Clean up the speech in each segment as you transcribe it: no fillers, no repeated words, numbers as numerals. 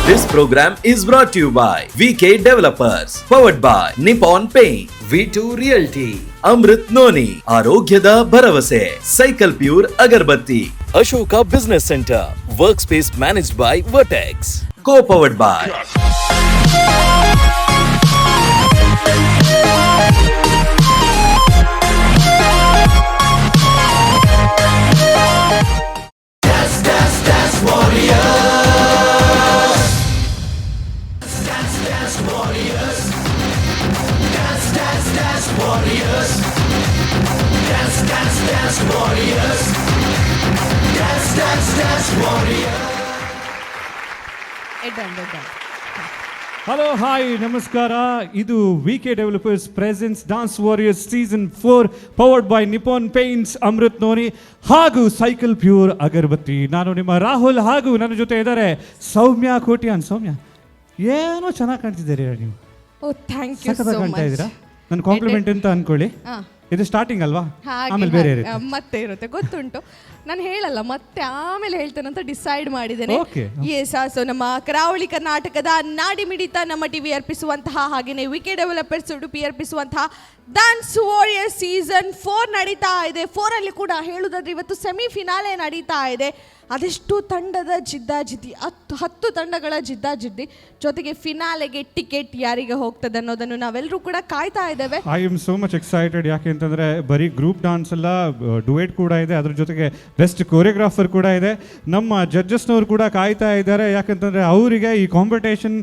This program is brought to you by VK Developers, powered by Nippon Paint, V2 Realty, Amrit Noni, ಆರೋಗ್ಯದ ಭರವಸೆ, cycle pure agarbatti, Ashoka business centre, work space managed by Vertex, co powered by Hello, hi, ನಮಸ್ಕಾರ. ಇದು V K developers presents Dance Warriors season 4, powered by Nippon Paints, Amrit Noni ಹಾಗೂ cycle pure ಅಗರಬತ್ತಿ. ನಾನು ನಿಮ್ಮ ರಾಹುಲ್ ಹಾಗೂ ನನ್ನ ಜೊತೆ ಇದ್ದಾರೆ ಸೌಮ್ಯ ಕೋಟಿಯಾನ್. ಸೌಮ್ಯ, ಏನೋ ಚೆನ್ನಾಗಿ ಕಾಣ್ತಿದ್ದೀರಿ ನೀವು. ಓ, thank you ಸಖತ್ತಾಗಿ ಸೋ ಕಾಣ್ತಾ ಮಚ್. ಇದ್ದೀರಾ. ನನ್ನ ಕಾಂಪ್ಲಿಮೆಂಟ್ ಅಂತ ಅನ್ಕೊಳ್ಳಿ. ಇದು ಸ್ಟಾರ್ಟಿಂಗ್ ಅಲ್ವಾ? ಆಮೇಲೆ ಬೇರೆ ಇರುತ್ತೆ. ಮತ್ತೆ ಇರುತ್ತೆ, ಗೊತ್ತುಂಟು. ನಾನು ಹೇಳಲ್ಲ, ಮತ್ತೆ ಆಮೇಲೆ ಹೇಳ್ತೇನೆ ಅಂತ ಡಿಸೈಡ್ ಮಾಡಿದ್ದೇನೆ. ಎಸ್, ಸೊ ನಮ್ಮ ಕರಾವಳಿ ಕರ್ನಾಟಕದ ನಾಡಿ ಮಿಡಿತ ನಮ್ಮ ಟಿವಿ ಅರ್ಪಿಸುವಂತಹ, ಹಾಗೆಯೇ ವಿಕೆ ಡೆವಲಪರ್ಸ್ ಉಡುಪಿ ಅರ್ಪಿಸುವಂತಹ dance warrior season 4 ನಡೀತಾ ಇದೆ. 4 ಅಲ್ಲಿ ಕೂಡ ಹೇಳುವುದಾದ್ರೆ ಇವತ್ತು ಸೆಮಿ ಫಿನಾಲೆ ನಡೀತಾ ಇದೆ. ಅದೆಷ್ಟು ತಂಡದ ಜಿದ್ದಾಜಿದ್ದಿ, 10 10 ತಂಡಗಳ ಜಿದ್ದಾಜಿದ್ದಿ ಜೊತೆಗೆ ಫಿನಾಲೆಗೆ ಟಿಕೆಟ್ ಯಾರಿಗೆ ಹೋಗ್ತದೆ ಅನ್ನೋದನ್ನು ನಾವೆಲ್ಲರೂ ಕೂಡ ಕಾಯ್ತಾ ಇದ್ದೇವೆ. I am so much excited. ಯಾಕೆ ಅಂತಂದರೆ ಬರೀ ಗ್ರೂಪ್ ಡಾನ್ಸ್ ಅಲ್ಲ, ಡುಯೆಟ್ ಕೂಡ ಇದೆ. ಅದ್ರ ಜೊತೆಗೆ ಬೆಸ್ಟ್ ಕೊರಿಯೋಗ್ರಾಫರ್ ಕೂಡ ಇದೆ. ನಮ್ಮ ಜಡ್ಜಸ್ನವರು ಕೂಡ ಕಾಯ್ತಾ ಇದ್ದಾರೆ. ಯಾಕಂತಂದರೆ ಅವರಿಗೆ ಈ ಕಾಂಪಿಟೇಷನ್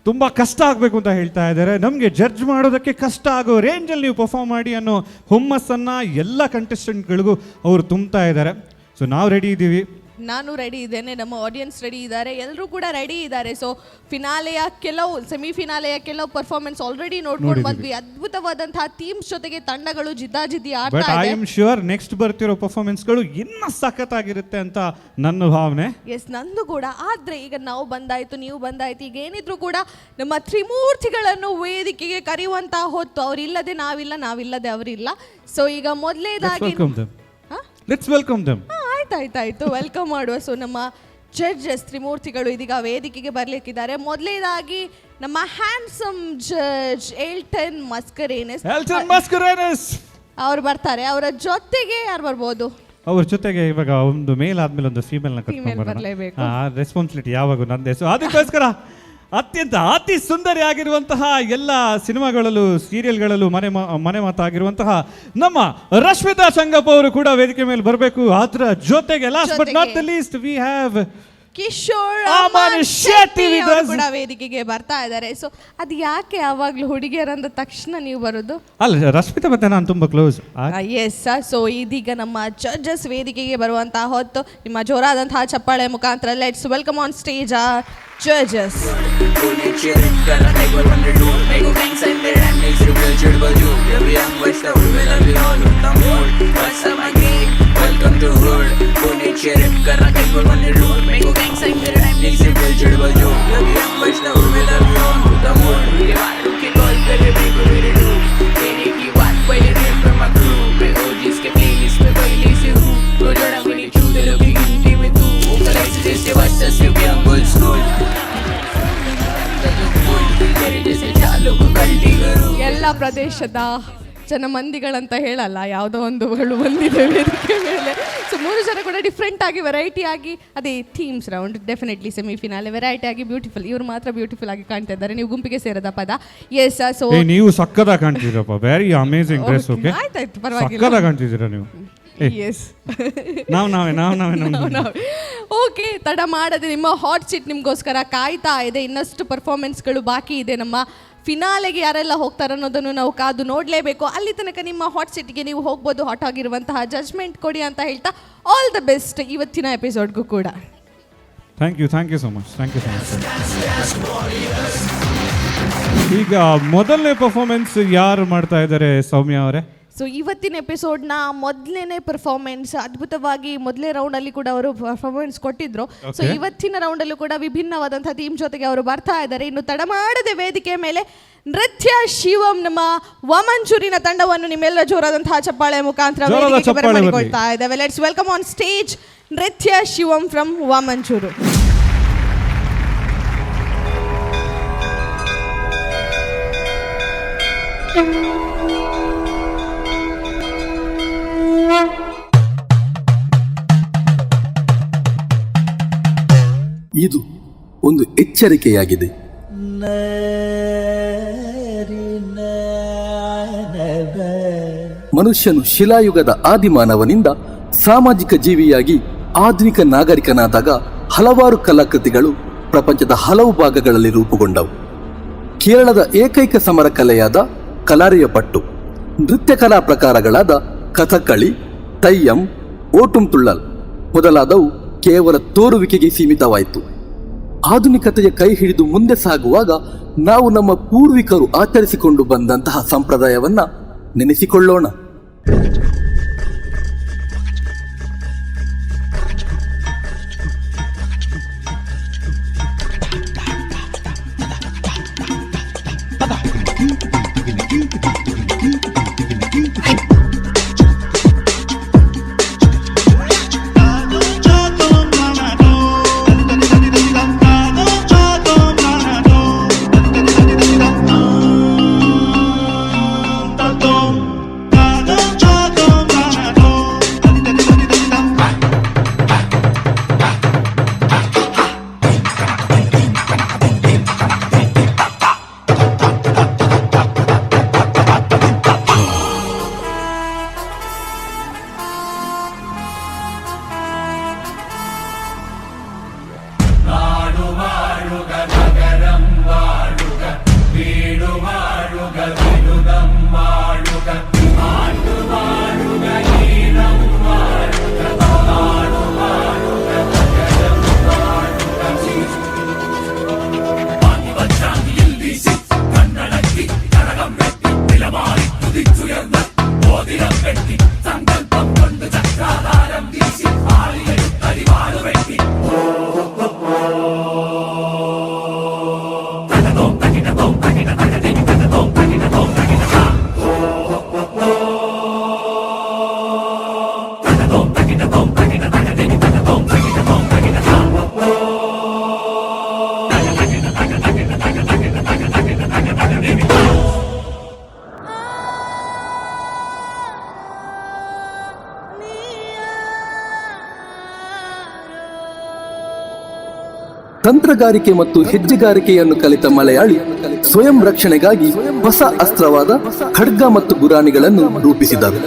ತುಂಬ ಕಷ್ಟ ಆಗಬೇಕು ಅಂತ ಹೇಳ್ತಾ ಇದ್ದಾರೆ. ನಮಗೆ ಜಡ್ಜ್ ಮಾಡೋದಕ್ಕೆ ಕಷ್ಟ ಆಗೋ ರೇಂಜಲ್ಲಿ ನೀವು ಪರ್ಫಾರ್ಮ್ ಮಾಡಿ ಅನ್ನೋ ಹುಮ್ಮಸ್ಸನ್ನು ಎಲ್ಲ ಕಂಟೆಸ್ಟೆಂಟ್ಗಳಿಗೂ ಅವರು ತುಂಬ್ತಾ ಇದ್ದಾರೆ. ಸೊ ನಾವು ರೆಡಿ ಇದ್ದೀವಿ. ನಾನು ರೆಡಿ ಇದ್ದೇನೆ, ನಮ್ಮ ಆಡಿಯನ್ಸ್ ರೆಡಿ ಇದ್ದಾರೆ, ಎಲ್ಲರೂ ಕೂಡ ರೆಡಿ ಇದ್ದಾರೆ. ಸೊ ಫಿನಾಲೆಯ ಕೆಲವು, ಸೆಮಿ ಫಿನಾಲೆಯ ಕೆಲವು ಪರ್ಫಾರ್ಮೆನ್ಸ್ ಆಲ್ರೆಡಿ ನೋಡ್ಕೊಂಡು ನೋಡಿದ್ದೀವಿ. ಬಂದ್ವಿ. ಅದ್ಭುತವಾದಂತಹ ಥೀಮ್ಸ್ ಜೊತೆಗೆ ತಂಡಗಳು ಜಿದ್ದಾಜಿದ್ದಿ ಬಟ್ ಆಡ್ತಾ I ಇದೆ. Am sure next ಬರ್ತಿರೋ ಪರ್ಫಾರ್ಮೆನ್ಸ್ಗಳು ಇನ್ನೂ ಸಖತ್ತಾಗಿರುತ್ತೆ ಅಂತ ನನ್ನ ಭಾವನೆ. ಎಸ್, ನಂದು ಕೂಡ. ಆದ್ರೆ ಈಗ ನಾವು ಬಂದಾಯ್ತು, ನೀವು ಬಂದಾಯ್ತು. ಈಗ ಏನಿದ್ರು ಕೂಡ ನಮ್ಮ ತ್ರಿಮೂರ್ತಿಗಳನ್ನು ವೇದಿಕೆಗೆ ಕರೆಯುವಂತಹ ಹೊತ್ತು. ಅವರಿಲ್ಲದೆ ನಾವಿಲ್ಲ, ನಾವಿಲ್ಲದೆ ಅವರಿಲ್ಲ. ಸೊ ಈಗ ಮೊದಲನೇದಾಗಿ Welcome them. Ha? Let's welcome them. Ha, ಆಯ್ತಾಯ್ತಾಯ್ತು, welcome ಮಾಡುವ. ಸೊ ನಮ್ಮ ಜಡ್ಜಸ್ ತ್ರಿಮೂರ್ತಿಗಳು ಇದೀಗ ವೇದಿಕೆಗೆ ಬರ್ಲಿಕ್ಕಿದ್ದಾರೆ. ಮೊದಲನೇದಾಗಿ ನಮ್ಮ handsome judge Elton Mascarenhas. Elton Mascarenhas. ಅವ್ರು ಬರ್ತಾರೆ. ಅವರ ಜೊತೆಗೆ ಯಾರು ಬರ್ಬೋದು? ಅವ್ರ ಜೊತೆಗೆ ಇವಾಗ ಒಂದು ಮೇಲ್ ಆದ್ಮೇಲೆ ಒಂದು ಫೀಮೇಲ್ ನ Female ಕರ್ಕೊಂಡ್ ಬರ್ಲೇಬೇಕು. ಆ ರೆಸ್ಪಾನ್ಸಿಬಿಲಿಟಿ ಯಾವಾಗೂ ನಂದೇ. ಸೊ ಅದಕ್ಕೋಸ್ಕರ ಅತ್ಯಂತ ಅತಿ ಸುಂದರಿ ಆಗಿರುವಂತಹ, ಎಲ್ಲ ಸಿನಿಮಾಗಳಲ್ಲೂ ಸೀರಿಯಲ್ಗಳಲ್ಲೂ ಮನೆ ಮಾತಾಗಿರುವಂತಹ ನಮ್ಮ ರಶ್ಮಿತಾ ಸಂಗಪ್ಪ ಅವರು ಕೂಡ ವೇದಿಕೆ ಮೇಲೆ ಬರಬೇಕು. ಅದರ ಜೊತೆಗೆ, last but not the least, we have Kishore Aman Aman Shetty Shetty with ಅವರು us. ಕೂಡ ವೇದಿಕೆಗೆ ಬರ್ತಾ ಇದ್ದಾರೆ. ಸೊ ಅದು ಯಾಕೆ ಯಾವಾಗ್ಲೂ ಹುಡುಗಿಯರಂದ ತಕ್ಷಣ ನೀವು ಬರೋದು? ಅಲ್ಲ, ರಶ್ಮಿತಾ ಮತ್ತೆ ನಾನು ತುಂಬಾ close. S, so ಇದೀಗ ನಮ್ಮ ಜಡ್ಜಸ್ ವೇದಿಕೆಗೆ ಬರುವಂತಹ ಹೊತ್ತು. ನಿಮ್ಮ ಜೋರಾದಂತಹ ಚಪ್ಪಾಳೆ ಮುಖಾಂತರ let's welcome on stage judges. ಎಲ್ಲ ಪ್ರದೇಶದ ಜನಮಂದಿಗಳಂತ ಹೇಳಲ್ಲ, ಯಾವುದೋ ಒಂದುಗಳು ಬಂದಿದೆ ವೇದಿಕೆ ಮೇಲೆ. ಸೊ ಮೂರು ಜನ ಕೂಡ ಡಿಫ್ರೆಂಟ್ ಆಗಿ, ವೆರೈಟಿ ಆಗಿ, ಅದೇ themes round, definitely semi finale, variety ಆಗಿ ಬ್ಯೂಟಿಫುಲ್. ಇವರು ಮಾತ್ರ ಬ್ಯೂಟಿಫುಲ್ ಆಗಿ ಕಾಣ್ತಾ ಇದ್ದಾರೆ. ನೀವು ಗುಂಪಿಗೆ ಸೇರದ ಪದ. ಎಸ್, ಸೊ ಏ, ನೀವು ಸಕ್ಕದಾಗಿ ಕಾಣ್ತಿದ್ದೀರಪ್ಪ. Very amazing dress. Okay. ಆಯ್ತಾಯ್ತು, ಪರವಾಗಿಲ್ಲ. ಸಕ್ಕದಾಗಿ ಕಾಣ್ತಿದ್ದೀರಾ ನೀವು. ಏ, ಎಸ್. ನಾವು ನಾವೇ, ನಾವು ನಾವೇ ನಮ್ಮ. ಓಕೆ, ತಡ ಮಾಡದೆ ನಿಮ್ಮ ಹಾಟ್ ಸೀಟ್ ನಿಮಗೋಸ್ಕರ ಕಾಯ್ತಾ ಇದೆ. ಇನ್ನಷ್ಟು ಪರ್ಫಾರ್ಮೆನ್ಸ್ಗಳು ಬಾಕಿ ಇದೆ. ನಮ್ಮ ಫಿನಾಲೆಗೆ ಯಾರೆಲ್ಲ ಹೋಗ್ತಾರೆ ಅನ್ನೋದನ್ನು ನಾವು ಕಾದು ನೋಡಲೇಬೇಕು. ಅಲ್ಲಿ ತನಕ ನಿಮ್ಮ ಹಾಟ್ ಸೀಟ್ಗೆ ನೀವು ಹೋಗ್ಬೋದು. ಹಾಟ್ ಆಗಿರುವಂತಹ ಜಜ್ಮೆಂಟ್ ಕೊಡಿ ಅಂತ ಹೇಳ್ತಾ, all the best ಇವತ್ತಿನ ಎಪಿಸೋಡ್ಗೂ ಕೂಡ. Thank you, thank you so much, thank you so much. ಈಗ ಮೊದಲನೇ ಪರ್ಫಾರ್ಮೆನ್ಸ್ ಯಾರು ಮಾಡ್ತಾ ಇದ್ದಾರೆ, ಸೌಮ್ಯ ಅವರೇ? ಸೊ ಇವತ್ತಿನ ಎಪಿಸೋಡ್ನ ಮೊದಲನೇ ಪರ್ಫಾರ್ಮೆನ್ಸ್, ಅದ್ಭುತವಾಗಿ ಮೊದಲನೇ ರೌಂಡಲ್ಲಿ ಕೂಡ ಅವರು ಪರ್ಫಾರ್ಮೆನ್ಸ್ ಕೊಟ್ಟಿದ್ರು. ಸೊ ಇವತ್ತಿನ ರೌಂಡಲ್ಲೂ ಕೂಡ ವಿಭಿನ್ನವಾದಂತಹ ಥೀಮ್ ಜೊತೆಗೆ ಅವರು ಬರ್ತಾ ಇದ್ದಾರೆ. ಇನ್ನು ತಡ ಮಾಡದೆ ವೇದಿಕೆ ಮೇಲೆ ನೃತ್ಯ ಶಿವಂ, ನಮ್ಮ ವಾಮಂಚೂರಿನ ತಂಡವನ್ನು ನಿಮ್ಮೆಲ್ಲ ಜೋರಾದಂತಹ ಚಪ್ಪಾಳೆ ಮುಖಾಂತರ ಜೋರಾದ ವೇದಿಕೆಗೆ ಚಪ್ಪಾಳೆ ಬರ್ಲಿ. ಬರಮಾಡಿಕೊಳ್ತಾ ಇದ್ದೇವೆ. Let's welcome on stage ನೃತ್ಯ ಶಿವಂ ಫ್ರಮ್ ವಾಮಂಚೂರು. ಇದು ಒಂದು ಎಚ್ಚರಿಕೆಯಾಗಿದೆ. ಮನುಷ್ಯನು ಶಿಲಾಯುಗದ ಆದಿಮಾನವನಿಂದ ಸಾಮಾಜಿಕ ಜೀವಿಯಾಗಿ ಆಧುನಿಕ ನಾಗರಿಕನಾದಾಗ ಹಲವಾರು ಕಲಾಕೃತಿಗಳು ಪ್ರಪಂಚದ ಹಲವು ಭಾಗಗಳಲ್ಲಿ ರೂಪುಗೊಂಡವು. ಕೇರಳದ ಏಕೈಕ ಸಮರ ಕಲೆಯಾದ ಕಲಾರಿಯಪಟ್ಟು, ನೃತ್ಯ ಕಲಾ ಪ್ರಕಾರಗಳಾದ ಕಥಕ್ಕಳಿ, ತಯ್ಯಂ, ಓಟುಂ ತುಳ್ಳಲ್ ಮೊದಲಾದವು ಕೇವಲ ತೋರುವಿಕೆಗೆ ಸೀಮಿತವಾಯಿತು. ಆಧುನಿಕತೆಯ ಕೈ ಹಿಡಿದು ಮುಂದೆ ಸಾಗುವಾಗ ನಾವು ನಮ್ಮ ಪೂರ್ವಿಕರು ಆಚರಿಸಿಕೊಂಡು ಬಂದಂತಹ ಸಂಪ್ರದಾಯವನ್ನ ನೆನೆಸಿಕೊಳ್ಳೋಣ. ತಂತ್ರಗಾರಿಕೆ ಮತ್ತು ಹೆಜ್ಜೆಗಾರಿಕೆಯನ್ನು ಕಲಿತ ಮಲಯಾಳಿ ಸ್ವಯಂ ರಕ್ಷಣೆಗಾಗಿ ಹೊಸ ಅಸ್ತ್ರವಾದ ಖಡ್ಗ ಮತ್ತು ಗುರಾಣಿಗಳನ್ನು ರೂಪಿಸಿದರು.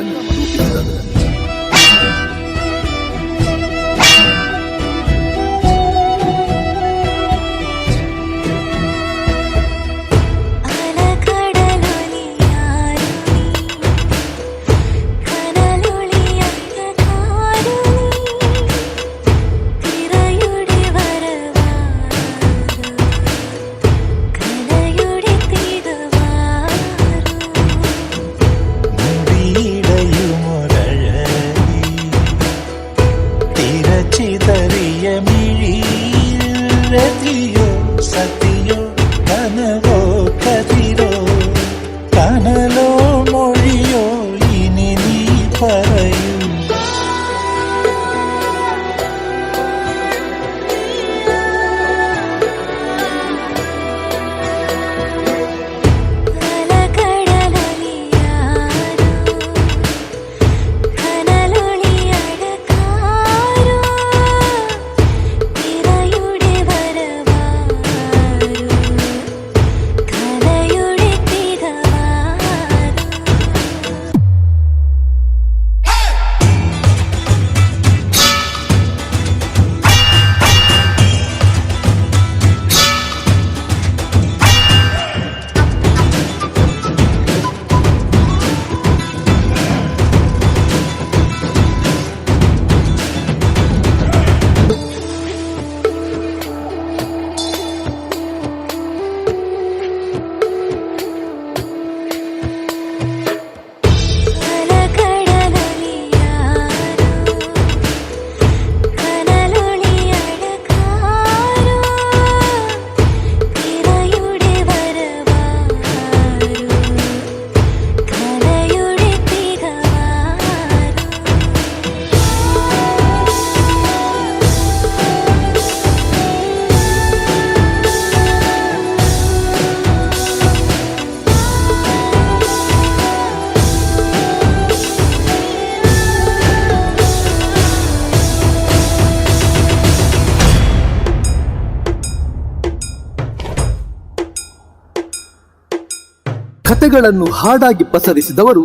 ಕತೆಗಳನ್ನು ಹಾಡಾಗಿ ಪಸರಿಸಿದವರು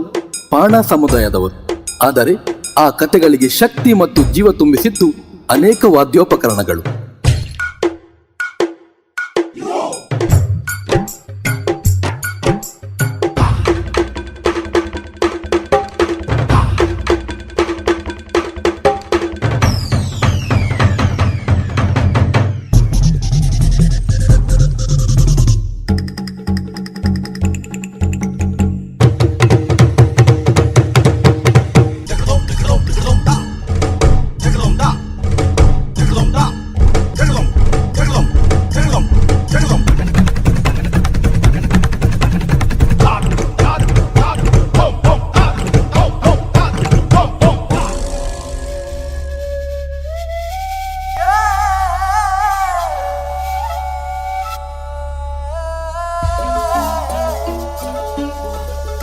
ಪಾಣ ಸಮುದಾಯದವರು. ಆದರೆ ಆ ಕತೆಗಳಿಗೆ ಶಕ್ತಿ ಮತ್ತು ಜೀವ ತುಂಬಿಸಿದ್ದು ಅನೇಕ ವಾದ್ಯೋಪಕರಣಗಳು.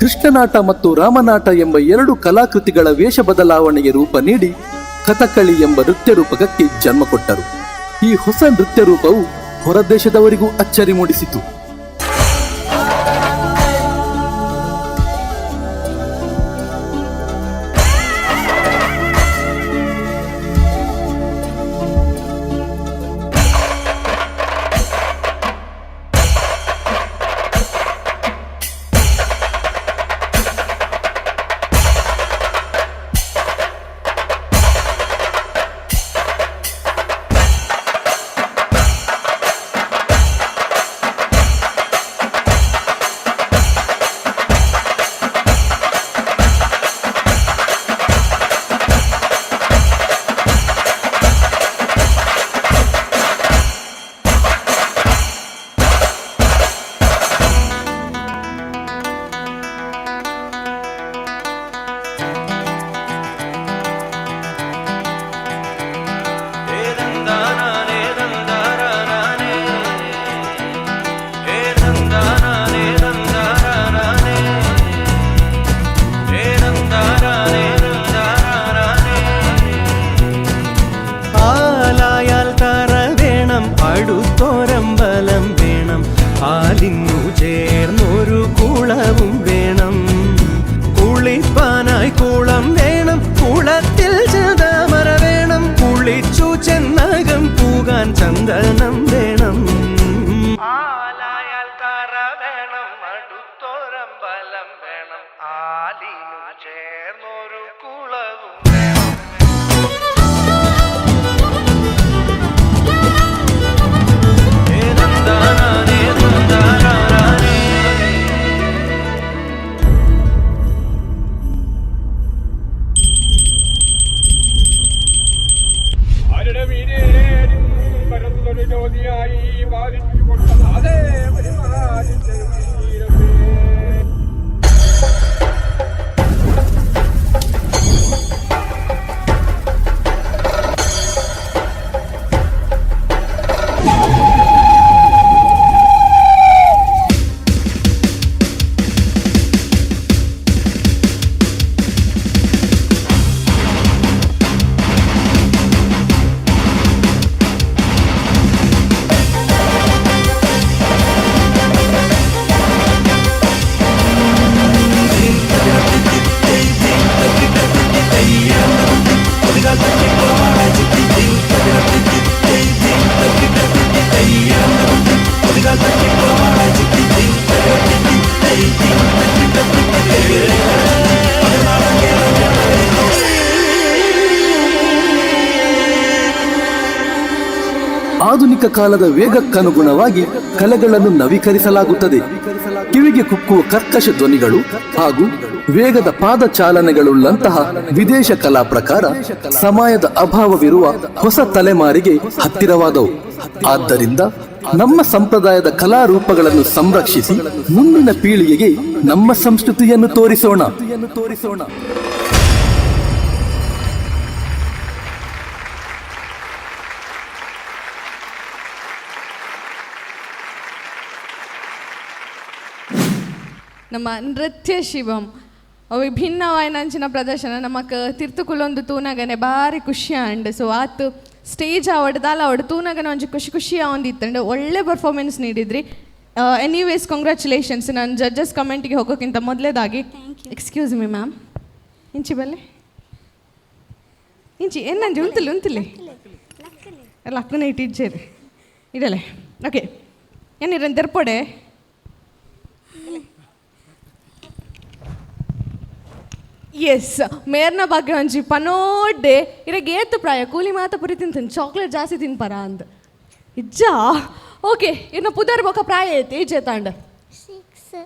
ಕೃಷ್ಣನಾಟ ಮತ್ತು ರಾಮನಾಟ ಎಂಬ ಎರಡು ಕಲಾಕೃತಿಗಳ ವೇಷ ಬದಲಾವಣೆಗೆ ರೂಪ ನೀಡಿ ಕಥಕಳಿ ಎಂಬ ನೃತ್ಯ ರೂಪಕಕ್ಕೆ ಜನ್ಮ ಕೊಟ್ಟರು. ಈ ಹೊಸ ನೃತ್ಯ ರೂಪವು ಹೊರದೇಶದವರಿಗೂ ಅಚ್ಚರಿ ಮೂಡಿಸಿತು. ആലായാൽ തറ വേണം, അടുത്തോരമ്പലം വേണം, ആലിന്നു ചേർന്നൊരു കുളവും വേണം, കുളിപ്പാനായി കുളം വേണം, കുളത്തിൽ ചെതാമര വേണം, കുളിച്ചു ചെന്നകം പൂകാൻ ചന്ദനം വേണം. ആലായാൽ തറ വേണം, അടുത്തോരമ്പലം വേണം, ആലിനു ചേർന്നൊരു കുളവും വേണം. ಆಧುನಿಕ ಕಾಲದ ವೇಗಕ್ಕನುಗುಣವಾಗಿ ಕಲೆಗಳನ್ನು ನವೀಕರಿಸಲಾಗುತ್ತದೆ. ಕಿವಿಗೆ ಕುಕ್ಕುವ ಕರ್ಕಶ ಧ್ವನಿಗಳು ಹಾಗೂ ವೇಗದ ಪಾದಚಾಲನೆಗಳುಳ್ಳಂತಹ ವಿದೇಶ ಕಲಾ ಪ್ರಕಾರ ಸಮಯದ ಅಭಾವವಿರುವ ಹೊಸ ತಲೆಮಾರಿಗೆ ಹತ್ತಿರವಾದವು. ಆದ್ದರಿಂದ ನಮ್ಮ ಸಂಪ್ರದಾಯದ ಕಲಾರೂಪಗಳನ್ನು ಸಂರಕ್ಷಿಸಿ ಮುಂದಿನ ಪೀಳಿಗೆಗೆ ನಮ್ಮ ಸಂಸ್ಕೃತಿಯನ್ನು ತೋರಿಸೋಣ. ನಮ್ಮ ನೃತ್ಯ ಶಿವಂ ವಿಭಿನ್ನವಾಯಿನಂಚಿನ ಪ್ರದರ್ಶನ ನಮಕ್ ತಿರ್ತುಕುಲೊಂದು ತೂನಗನೆ ಬಾರಿ ಖುಷಿ ಆಂಡ್. ಸೊ ಆತು ಸ್ಟೇಜ್ ಆವಡ್ ದಾಲ ಆವಡ್ ತೂನಗನೆ ಒಂಜಿ ಖುಷಿ ಖುಷಿ ಆವೊಂದಿತ್ತಂಡ್. ಒಳ್ಳೆ ಪರ್ಫಾರ್ಮೆನ್ಸ್ ನೀಡಿದ್ರಿ. Anyways congratulations. ನಾನು ಜಡ್ಜಸ್ ಕಮೆಂಟಿಗೆ ಹೋಗೋಕ್ಕಿಂತ ಮೊದಲೇದಾಗಿ excuse me ma'am, ಇಂಚಿ ಬಲ್ಲೆ ಇಂಚಿ ಏನಂಜಿ ಉಂತಲಿ ಉಂತಲಿ ಲಕ್ಕನ ಇಟ್ಟಿಜ್ಜೇರಿ ಇಡಲೆ. ಓಕೆ, ಏನಿರ ದೆರ್ಪೊಡೆ. ಎಸ್, ಮೇರ್ನ ಬಗ್ಗೆ ಒಂಜಿ ಪನೋಡ್ಡೆ ಇರಗೆ ಏತು ಪ್ರಾಯ ಕೂಲಿ ಮಾತ ಪುರಿ ತಿಂತೀನಿ, ಚಾಕ್ಲೇಟ್ ಜಾಸ್ತಿ ತಿನ್ಪರ ಅಂದ್ ಇಜ್ಜಾ? ಓಕೆ, ಇನ್ನು ಪುದರ್ ಬೊಕ ಪ್ರಾಯ ಐತೆ ಏಜ್ ತಾಂಡ? 6.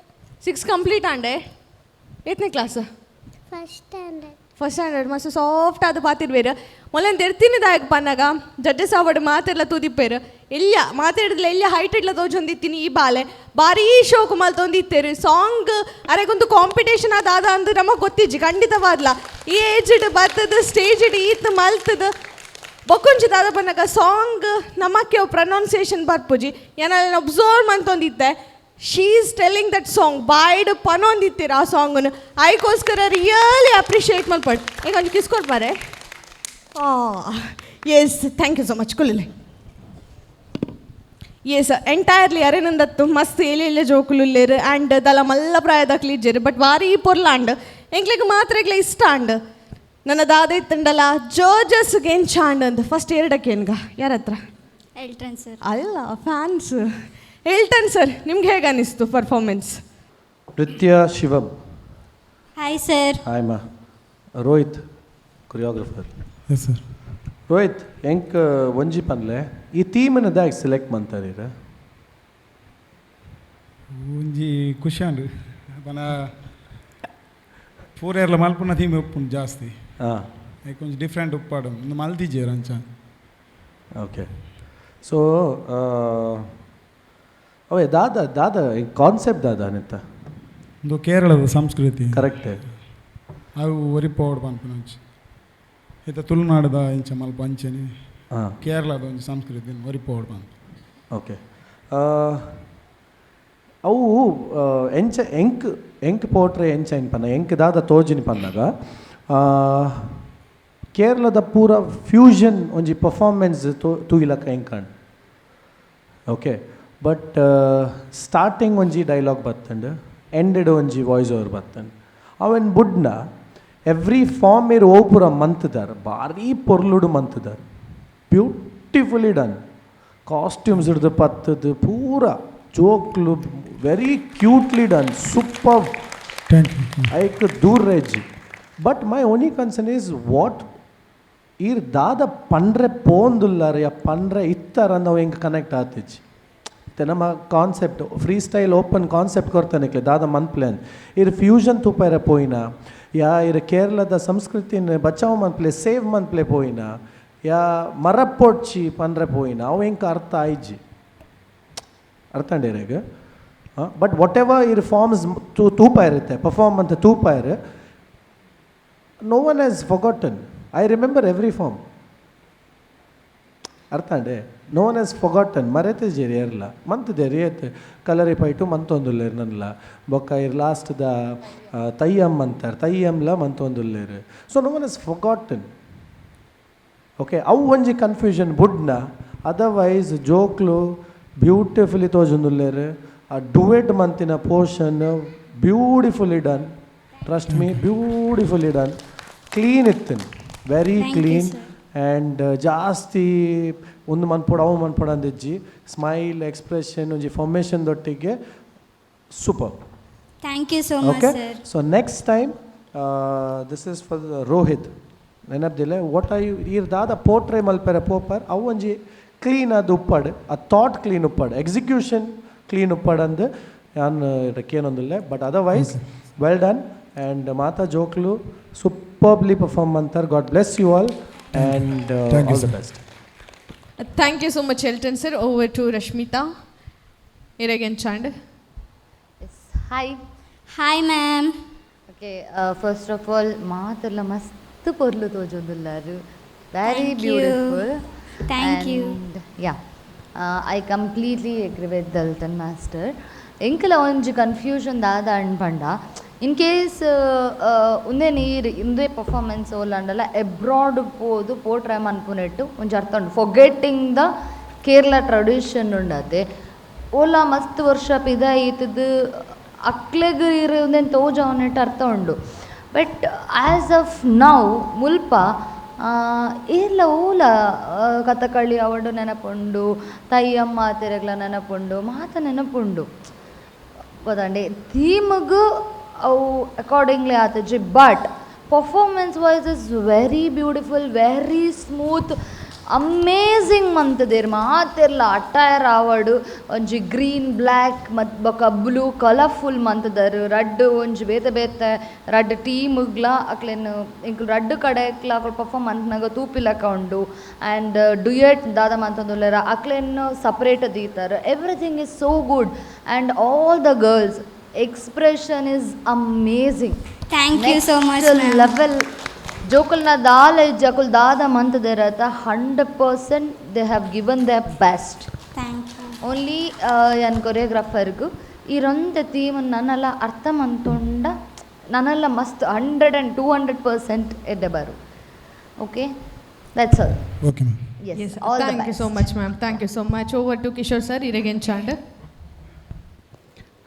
6 ಕಂಪ್ಲೀಟ್ ಆಂಡೆ. ಏತ್ನೇ class? First standard. First standard. ಮಸ್ತ್ ಸಾಫ್ಟ್ ಆದ ಪಾತಿರ್ಬೇರು ಮೊಲನ್ ದೆರ್ತಿನಿ ದಾಯಕ್ ಪನ್ನಗ ಜಡ್ಜಸ್ ಆವಡ್ ಮಾತೆರ್ಲ ತೂದಿಪ್ಪೇರು ಎಲ್ಯ ಮಾತಾಡಿದ್ಲ ಎಲ್ಯ ಹೈಟ್ ಇಡ್ಲ ತೋಜೊಂದಿತ್ತೀನಿ. ಈ ಬಾಲೆ ಭಾರೀ ಶೋಕು ಮಲ್ತೊಂದಿತ್ತೇರು. ಸಾಂಗ್ ಅರೆಗೊಂದು ಕಾಂಪಿಟೇಷನ್ ಅದಾದ ಅಂದ್ ನಮಗೆ ಗೊತ್ತಿಜ್ಜಿ ಖಂಡಿತವಾದ್ಲ. ಈ ಏಜ್ಡ್ ಬತ್ತದ ಸ್ಟೇಜ್ ಈತ್ ಮಲ್ತದ ಬೊಕ್ಕೊಂಜಿ ದಾದ ಪನ್ನಗ ಸಾಂಗ್ ನಮಕ್ಕೆ ಪ್ರೊನೌನ್ಸಿಯೇಷನ್ ಬರ್ಪುಜಿ ಏನಾರ ಅಬ್ಸರ್ವ್ ಮಂತೊಂದಿತ್ತೆ. She is telling that song ಬಾಯ್ಡ್ ಪನೊಂದಿತ್ತೀರ ಆ ಸಾಂಗನ್ನು ಐಕೋಸ್ಕರ ರಿಯಲಿ ಅಪ್ರಿಷಿಯೇಟ್ ಮಲ್ಪಡ್. ಈಗ ಒಂಜಿ ಕಿಸ್ ಕೊಡ್ಪಾರೆ. Yes, thank you so much. ಕುಲ್ಲಿಲೆ. S, entirely ಅರೆನಂದತ್ತು ಮಸ್ತ್ ಎಲೆ ಎಲೆ ಜೋಕುಲುಲ್ಲೇರು ಆ್ಯಂಡ್ ದಲ ಮಲ್ಲ ಪ್ರಾಯದಾಕ್ಲಿ ಇಜ್ಜೆರು, ಬಟ್ ಭಾರಿ ಪೊರ್ಲಾಂಡ್ ಎಂಕ್ಲೆಗ್ ಮಾತ್ರ ಎಂಕ್ಲೆ ಇಷ್ಟ ಆಂಡ್. ನನ್ನ ದಾದ ಇತ್ತಂಡಲ ಜೋಜಸ್ ಗೆಂಚಾಂಡ್ ಅಂತ ಫಸ್ಟ್ ಎರಡಕ್ಕೆ ಏನ್ಗ ಯಾರ ಹತ್ರ? ಎಲ್ಟ್ರನ್ ಸರ್. ಅಲ್ಲ, fans. Elton sir, ನಿಮ್ಗೆ ಹೇಗೆ ಅನ್ನಿಸ್ತು ಪರ್ಫಾರ್ಮೆನ್ಸ್? ನೃತ್ಯ ಶಿವಂ. Hi sir. Hi ಮಾ. Rohit choreographer. Yes sir. Rohit, ಎಂಕ್ ಒಂಜಿ ಪನ್ಲೆ, ಈ ಥೀಮ್ನ ದಾಗ್ ಸೆಲೆಕ್ಟ್ ಮಂತಾರೀರ? ಒಂಜಿ ಖುಷಿ ಅಂಡ್ ಪನ ಪೂರೇರ್ಲ ಮಲ್ಪುನ ಥೀಮ್ ಉಪ್ಪುಂಡು ಜಾಸ್ತಿ. ಹಾಂ. ಐಕ್ ಒಂಜಿ ಡಿಫ್ರೆಂಟ್ ಉಪ್ಪಾಡು ಒಂದು ಮಲ್ದಿಜೇರು ಅಂಚ. ಓಕೆ, ಸೊ ಅವೇ ದಾದಾ ದಾದಾ ಕಾನ್ಸೆಪ್ಟ್ ದಾದಾ ನೆತ್ತ? ಒಂದು ಕೇರಳದ ಸಂಸ್ಕೃತಿ. ಕರೆಕ್ಟ್. ಅವು ಒರಿಪೋಡು ಪನ್ಪುನ ಅಂಚ ಇತ್ತ ತುಳುನಾಡದ ಇಂಚ ಮಲ್ಪ ಅಂಚನೆ. ಹಾಂ. ಕೇರಳದ ಒಂಜಿ ಸಂಸ್ಕೃತಿ ಒರಿಪೋಡು ಪನ್ಪ. ಓಕೆ, ಅವು ಎಂಚ ಎಂಕ್ ಎಂಕ್ ಪೋಟ್ರೆ ಎಂಚ ಪನ್ನ ಎಂಕ್ ದಾದ ತೋಜಿನಿ ಪನ್ನಗ ಕೇರಳದ ಪೂರ ಫ್ಯೂಷನ್ ಒಂಜಿ ಪರ್ಫಾರ್ಮೆನ್ಸ್ ತೂಯಿಲಕ್ಕ ಎಂಕಂಡ್. Okay, but starting ಒಂಜಿ ಡೈಲಾಗ್ ಬತ್ತಂಡು, ಎಂಡೆಡ್ ಒಂಜಿ ವಾಯ್ಸ್ ಓವರ್ ಬತ್ತಂಡು. ಅವೆನ್ ಬುಡ್ನ ಎವ್ರಿ ಫಾರ್ಮ್ ಇರ್ ಓಪುರ ಮಂತ್ದಾರ್ ಭಾರಿ ಪೊರ್ಲುಡು ಮಂತ್ದಾರ್. Beautifully done. Costumes ಹಿಡ್ದು ಪತ್ತದು ಪೂರ ಜೋಕ್ಲು very cutely done, super. Thank you. ಐಕ್ ದೂರ ರೇಜ್. But my only concern is what ಈರ್ ದಾದ ಪಂಡ್ರೆ ಪೋಂದುಲ್ಲಾರ ಯಾ ಪಂಡ್ರೆ ಇತ್ತಾರ ನಾವು ಹೆಂಗೆ ಕನೆಕ್ಟ್ ಆತಿಜ್. ಮತ್ತೆ ನಮ್ಮ concept free style open concept ಕೊಡ್ತಾನೆ ದಾದ ಮನ್ ಪ್ಲಾನ್ ಇರ್ ಫ್ಯೂಷನ್ ತೂಪಾರ ಪೋಯಿನ ಯಾ ಇರ್ ಕೇರಳದ ಸಂಸ್ಕೃತಿನ ಬಚಾವ್ ಮನ್ಪ್ಲೆ ಸೇವ್ ಮನ್ಪ್ಲೆ ಪೋಯಿನ ಯಾ ಮರಪೊಡ್ಚಿ ಪಂಡ್ರೆ ಪೋಯಿನ ಅವು ಹೆಂಗೆ ಅರ್ಥ ಆಯ್ಜಿ. ಅರ್ಥ ಅಂಡೇರಾಗ? But what ever ಇರ್ ಫಾರ್ಮ್ಸ್ ತೂಪ ಇರುತ್ತೆ ಪರ್ಫಾರ್ಮ್ ಅಂತ ತೂಪ ಇರು, no one has forgotten. I remember every form. ಅರ್ಥ ಅಂಡೆ? No one has forgotten. ಮರೆತಿದ್ದೀರಿ ಏರ್ಲ ಮಂತದೇರಿ ಏತ್ ಕಲರಿ ಪೈಟು ಮಂತೊಂದುಲ್ಲೇರು ನನ್ಲ ಬೊಕ್ಕ ಇರ್ ಲಾಸ್ಟ್ the ತಯ್ಯಮ್ ಅಂತಾರೆ ತಯ್ಯಮ್ಲ ಮಂತೊಂದುಲ್ಲೇರು. So no one has forgotten. Okay, ಅವು ಒಂಜಿ ಕನ್ಫ್ಯೂಷನ್ ಬುಡ್ನ ಅದರ್ವೈಸ್ ಜೋಕ್ಲು ಬ್ಯೂಟಿಫುಲಿ ತೋಜೊಂದುಲ್ಲೇರು. ಆ duet ಮಂತಿನ portion beautifully done, trust me, beautifully done. Clean ಇತ್ತು, very Thank you, clean. Sir. And ಜಾಸ್ತಿ ಒಂದು ಮನ್ಪೊಡು ಅವು ಮನ್ಪೊಡು ಅಂದಿಜ್ಜಿ. ಸ್ಮೈಲ್ ಎಕ್ಸ್ಪ್ರೆಷನ್ ಒಂಜಿ formation ದೊಟ್ಟಿಗೆ super. Thank you so much okay sir. So next time, this is for Rohit, ನೆನಪ್ದಿಲ್ಲ what I ಈರ್ ದಾದ ಪೋಟ್ರೆ ಮಲ್ಪೆರ ಪೋಪರ್ ಅವು ಒಂಜಿ clean ಅದು ಉಪ್ಪಡ್ ಆ ಥಾಟ್ ಕ್ಲೀನ್ ಉಪ್ಪಡ್ ಎಕ್ಸಿಕ್ಯೂಷನ್ ಕ್ಲೀನ್ ಉಪ್ಪಡ್ ಅಂದ್ ಯಾನ್ ಕೇನೊಂದುಲ್ಲೆ. But otherwise well done and ಮಾತಾ ಜೋಕ್ಲು ಸೂಪರ್ಬ್ಲಿ ಪರ್ಫಾರ್ಮ್ ಅಂತಾರೆ. God bless you all and Thank you, all the sir. Best. Thank you so much Elton sir. Over to Rashmita. ಇರಗೆಂಚಾಂಡ್? Hi. Hi ma'am. Okay, first of all ಮಾತೆಲ್ಲ ಮಸ್ತ್ ಪೊರ್ಲು ತೋಜೊಂದುಲ್ಲಾರು. Very Thank you. Beautiful. Thank you. Yeah, I completely agree with Elton master. ಎಂಕಲ ಒಂಜಿ confusion ದಾದ ಅನ್ಪಂಡ, in case ಉಂದೇ ನೀರು ಇಂದೇ performance ಓಲಾಂಡಲ abroad ಪೋದು ಪೋಟ್ರೆ ಮನ್ಪುನೆಟ್ಟು ಒಂಜಿ ಅರ್ಥ ಉಂಡು, ಫೊಗೆಟ್ಟಿಂಗ್ the Kerala tradition ಉಂಡತೆ. ಓಲಾ ಮಸ್ತ್ ವರ್ಷ ಪಿದ ಈತದು ಅಕ್ಲೆಗ್ ಇರು ಉಂದೆನ್ ತೋಜಾವುನೆಟ್ ಅರ್ಥ ಉಂಡು. But as of now ಮುಲ್ಪ ಏರ್ಲ ಓಲ ಕಥಕಳಿ ಅವಡು ನೆನಪುಂಡು, ತಯ್ಯಮ್ಮ ಮಾತೆರೆಗ್ಲ ನೆನಪುಂಡು, ಮಾತ ನೆನಪುಂಡು ಗೊತ್ತಂಡೆ. ಥೀಮ್ಗ್ ಅವು ಅಕಾರ್ಡಿಂಗ್ಲಿ ಆತಜಿ, but performance wise is very beautiful, very smooth, amazing ಮಂತದೇರ್ ಮಾತೆರ್ಲ attire ಆವಡು ಒಂಜಿ ಗ್ರೀನ್ ಬ್ಲ್ಯಾಕ್ ಮತ್ತು ಬೊಕ ಬ್ಲೂ ಕಲರ್ಫುಲ್ ಮಂತದರ್. ರಡ್ಡ್ ಒಂಜಿ ಬೇತೆ ಬೇತೆ ರಡ್ಡ್ ಟೀಮ್ಗ್ಲ ಅಕ್ಲೆನ್ ಎಂಕುಲು ರಡ್ಡ್ ಕಡೆಕ್ಲ ಅಕುಲು ಪರ್ಫಾರ್ಮ್ ಮನ್ಪುನಗ ತೂಪಿಲಕ ಉಂಡು. ಆ್ಯಂಡ್ ಡುಯೆಟ್ ದಾದ ಮಂತೊಂದುಲ್ಲೆರ್ ಅಕ್ಲೆನ್ separate ದೀತಾರ್. Everything is so good and all the girls expression is amazing. Thank you so much ma'am. Level ಜೋಕುಲ್ನ ದಾಲ ಇಜ್ಜಿ, ಅಕುಲು ದಾದ ಮಂತುದೆರ್ 100% they have given the best. Thank you. Only ಯಾನ್ ಕೊರಿಯೋಗ್ರಾಫರ್ಗ್ ಈ ರೊಂತೆ ಥೀಮ್ ನನಲ ಅರ್ಥ ಮಂತುಂಡ ನನಲ ಮಸ್ತ್ 100 and 200% ಎಡ್ಡೆ ಬರು. Okay, that's all. Okay ma'am. Yes, all the thank you so best. Much ma'am, thank you so much. Over to Kishore sir, ಇರೆಗೆಂಚಾಂಡ್.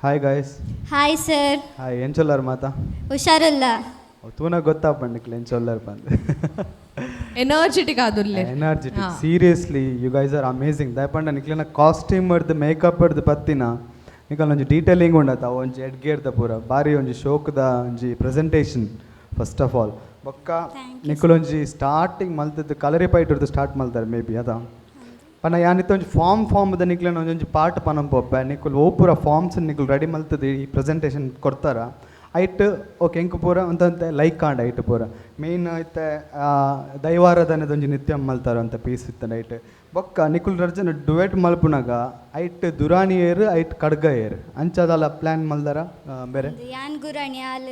Hi guys. Hi sir. Hi, ಎಂಚೊಲ್ಲರ್ ಮಾತಾ? ಹುಷಾರುಲ್ಲ. ತೂನ ಗೊತ್ತಾಪಂಡಿಕ್ಲೆ ಎಂಚೊಲ್ಲರ್ ಪಂದ್. ಎನರ್ಜೆಟಿಕ್ ಆದುಲ್ಲೆ. Energetic, seriously you guys are amazing. ದಾಯಪಂಡ ನಿಕ್ಲೆನ costume ಅರ್ದು makeup ಅರ್ದು ಪತ್ತಿನ ನಿಕಲ್ ಒಂಜಿ ಡೀಟೇಲಿಂಗ್ ಉಂಡತ, ಒಂಜಿ ಎಡ್ಗೇರ್ದ ಪೂರ ಬಾರಿ ಒಂಜಿ ಶೋಕ್ದ ಒಂಜಿ presentation first of all. ಬೊಕ್ಕ ನಿಕುಲೊಂಜಿ ಸ್ಟಾರ್ಟಿಂಗ್ ಮಲ್ತದ್ದು ಕಲರಿ ಪೈಟ್ ಸ್ಟಾರ್ಟ್ ಮಲ್ತಾರೆ ಮೇ ಬಿ ಅದ ಪಂಡ ಯಾನಿತ್ತ ಒಂಜಿ ಫಾರ್ಮ್ ದ ನಿಕ್ಲೆನ ಒಂಜೊಂಜಿ ಪಾರ್ಟ್ ಪನಂಪೊಪ್ಪೆ ನಿಕುಲು ಓ ಪೂರ ಫಾರ್ಮ್ಸ್ ನಿಕುಲು ರೆಡಿ ಮಲ್ತದ್ದು ಈ ಪ್ರೆಸೆಂಟೇಷನ್ ಕೊಡ್ತಾರ ಐಟ್ ಓಕೆ ಎಂಕ್ ಪೂರ ಒಂತಂತೆ ಲೈಕ್ ಆಂಡ್ ಐಟ್ ಪೂರ ಮೇಯ್ನ್ ಇತ್ತೆ ದೈವಾರಾಧನೆದ ಒಂಜಿ ನೃತ್ಯ ಮಲ್ತಾರ ಅಂತ ಪೀಸ್ ಇತ್ತು ಐಟ್. ಬೊಕ್ಕ ನಿಕುಲು ರಡ್ಡ್ ಜನ ಡುವೆಟ್ ಮಲ್ಪುನಗ ಐಟ್ ದುರಾನಿ ಏರ್ ಐಟ್ ಖಡ್ಗ ಏರ್ ಅಂಚದಲ್ಲ ಪ್ಲ್ಯಾನ್ ಮಲ್ದಾರ ಬೇರೆ ಯಾನ್ ಗುರಾಣಿ ಆಲ್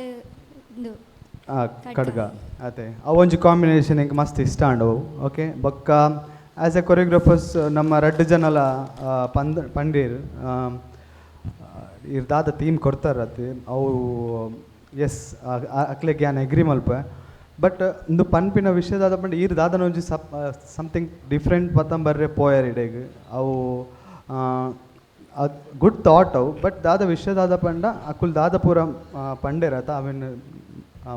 ಖಡ್ಗ ಅದೇ ಅವೊಂಜಿ ಕಾಂಬಿನೇಷನ್ ಎಂಕ್ ಮಸ್ತ್ ಇಷ್ಟ ಆಂಡ್ ಅವು. ಓಕೆ, ಬೊಕ್ಕ ಆ್ಯಸ್ ಎ ಕೊರಿಯೋಗ್ರಾಫರ್ಸ್ ನಮ್ಮ ರಡ್ಡ್ ಜನಲ ಪಂದ್ ಪಂಡೀರ್ ಇರ್ ದಾದ ಥೀಮ್ ಕೊಡ್ತಾರ ಅತ್ತೆ ಅವು ಎಸ್ ಅಕ್ಲೆಗ್ ಯಾನ್ ಎಗ್ರಿ ಮಲ್ಪೆ. ಬಟ್ ಇಂದು ಪನ್ಪಿನ ವಿಷಯ ದಾದ ಪಂಡ ಈರ್ ದಾದನ ಒಂಜಿ ಸಮಥಿಂಗ್ ಡಿಫ್ರೆಂಟ್ ಪತ್ತಂಬರ್ರೆ ಪೋಯರ್ ಇಡೆಗ್ ಅವು ಗುಡ್ ಥಾಟ್ ಅವು. ಬಟ್ ದಾದ ವಿಷಯ ದಾದ ಪಂಡ ಅಕುಲು ದಾದ ಪೂರ ಪಂಡೇರತ ಅವೆನ್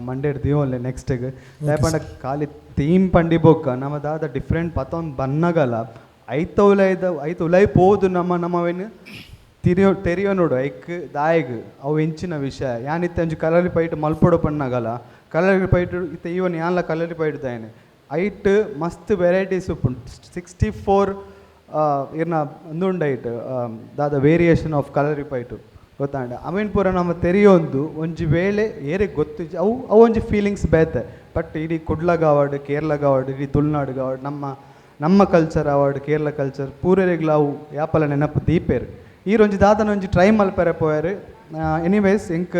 ಮಂಡೇಡ್ ದೀವೊನ್ಲೆ ನೆಕ್ಸ್ಟಿಗ್. ದಾಯೆ ಪಂಡ ಖಾಲಿ ಥೀಮ್ ಪಂಡಿ ಬೊಕ್ಕ ನಮ ದಾದ ಡಿಫ್ರೆಂಟ್ ಪತ್ತೊಂದು ಬನ್ನಗಲ ಐತ ಉಲೈದ ಐತ ಉಲೈ ಪೋದು ನಮ್ಮ ನಮವೇನು ತಿರಿಯೋ ತೆರಿಯೋ ನೋಡು ಐಕ್ ದಾಯಗ್ ಅವು ಎಂಚಿನ ವಿಷಯ. ಯಾನಿತ್ತೆ ಒಂಜಿ ಕಲರಿ ಪೈಟ್ ಮಲ್ಪೊಡು ಪನ್ನಗಲ ಕಲರಿ ಪೈಟ್ ಇತ್ತೆ ಈವನ್ ಯಾನ್ಲ ಕಲರಿ ಪೈಟ್ ದಾಯನೆ ಐಟ್ ಮಸ್ತ್ ವೆರೈಟೀಸ್ ಉಪ್ಪುಂಡು 64 ಇರ್ನ ಉಂದುಂಡು ಐಟ್ ದಾದ ವೇರಿಯೇಷನ್ ಆಫ್ ಕಲರಿ ಪೈಟು ಗೊತ್ತಾಂಡ. ಅವೇನ್ ಪೂರ ನಮ್ಮ ತೆರಿಯೊಂದು ಒಂಜಿ ವೇಳೆ ಏರೆಗ್ ಗೊತ್ತಿಜ್ಜಿ ಅವು ಅವು ಒಂಜಿ ಫೀಲಿಂಗ್ಸ್ ಬೇತೆ. ಬಟ್ ಇಡೀ ಕುಡ್ಲಗಾವಡ್ ಕೇರಳಗಾವಡ್ ಇಡೀ ತುಳುನಾಡ್ಗಾವಡ್ ನಮ್ಮ ನಮ್ಮ ಕಲ್ಚರ್ ಆವಡ್ ಕೇರಳ ಕಲ್ಚರ್ ಪೂರೆರೆಗ್ಲ ಅವು ಯಾಪಲ ನೆನಪು ದೀಪೇರು. ಈರೊಂಜಿ ದಾದನ ಒಂಜಿ ಟ್ರೈ ಮಲ್ಪೆರೆ ಪೋಯೆರ್. ಎನಿವೇಸ್ ಎಂಕ್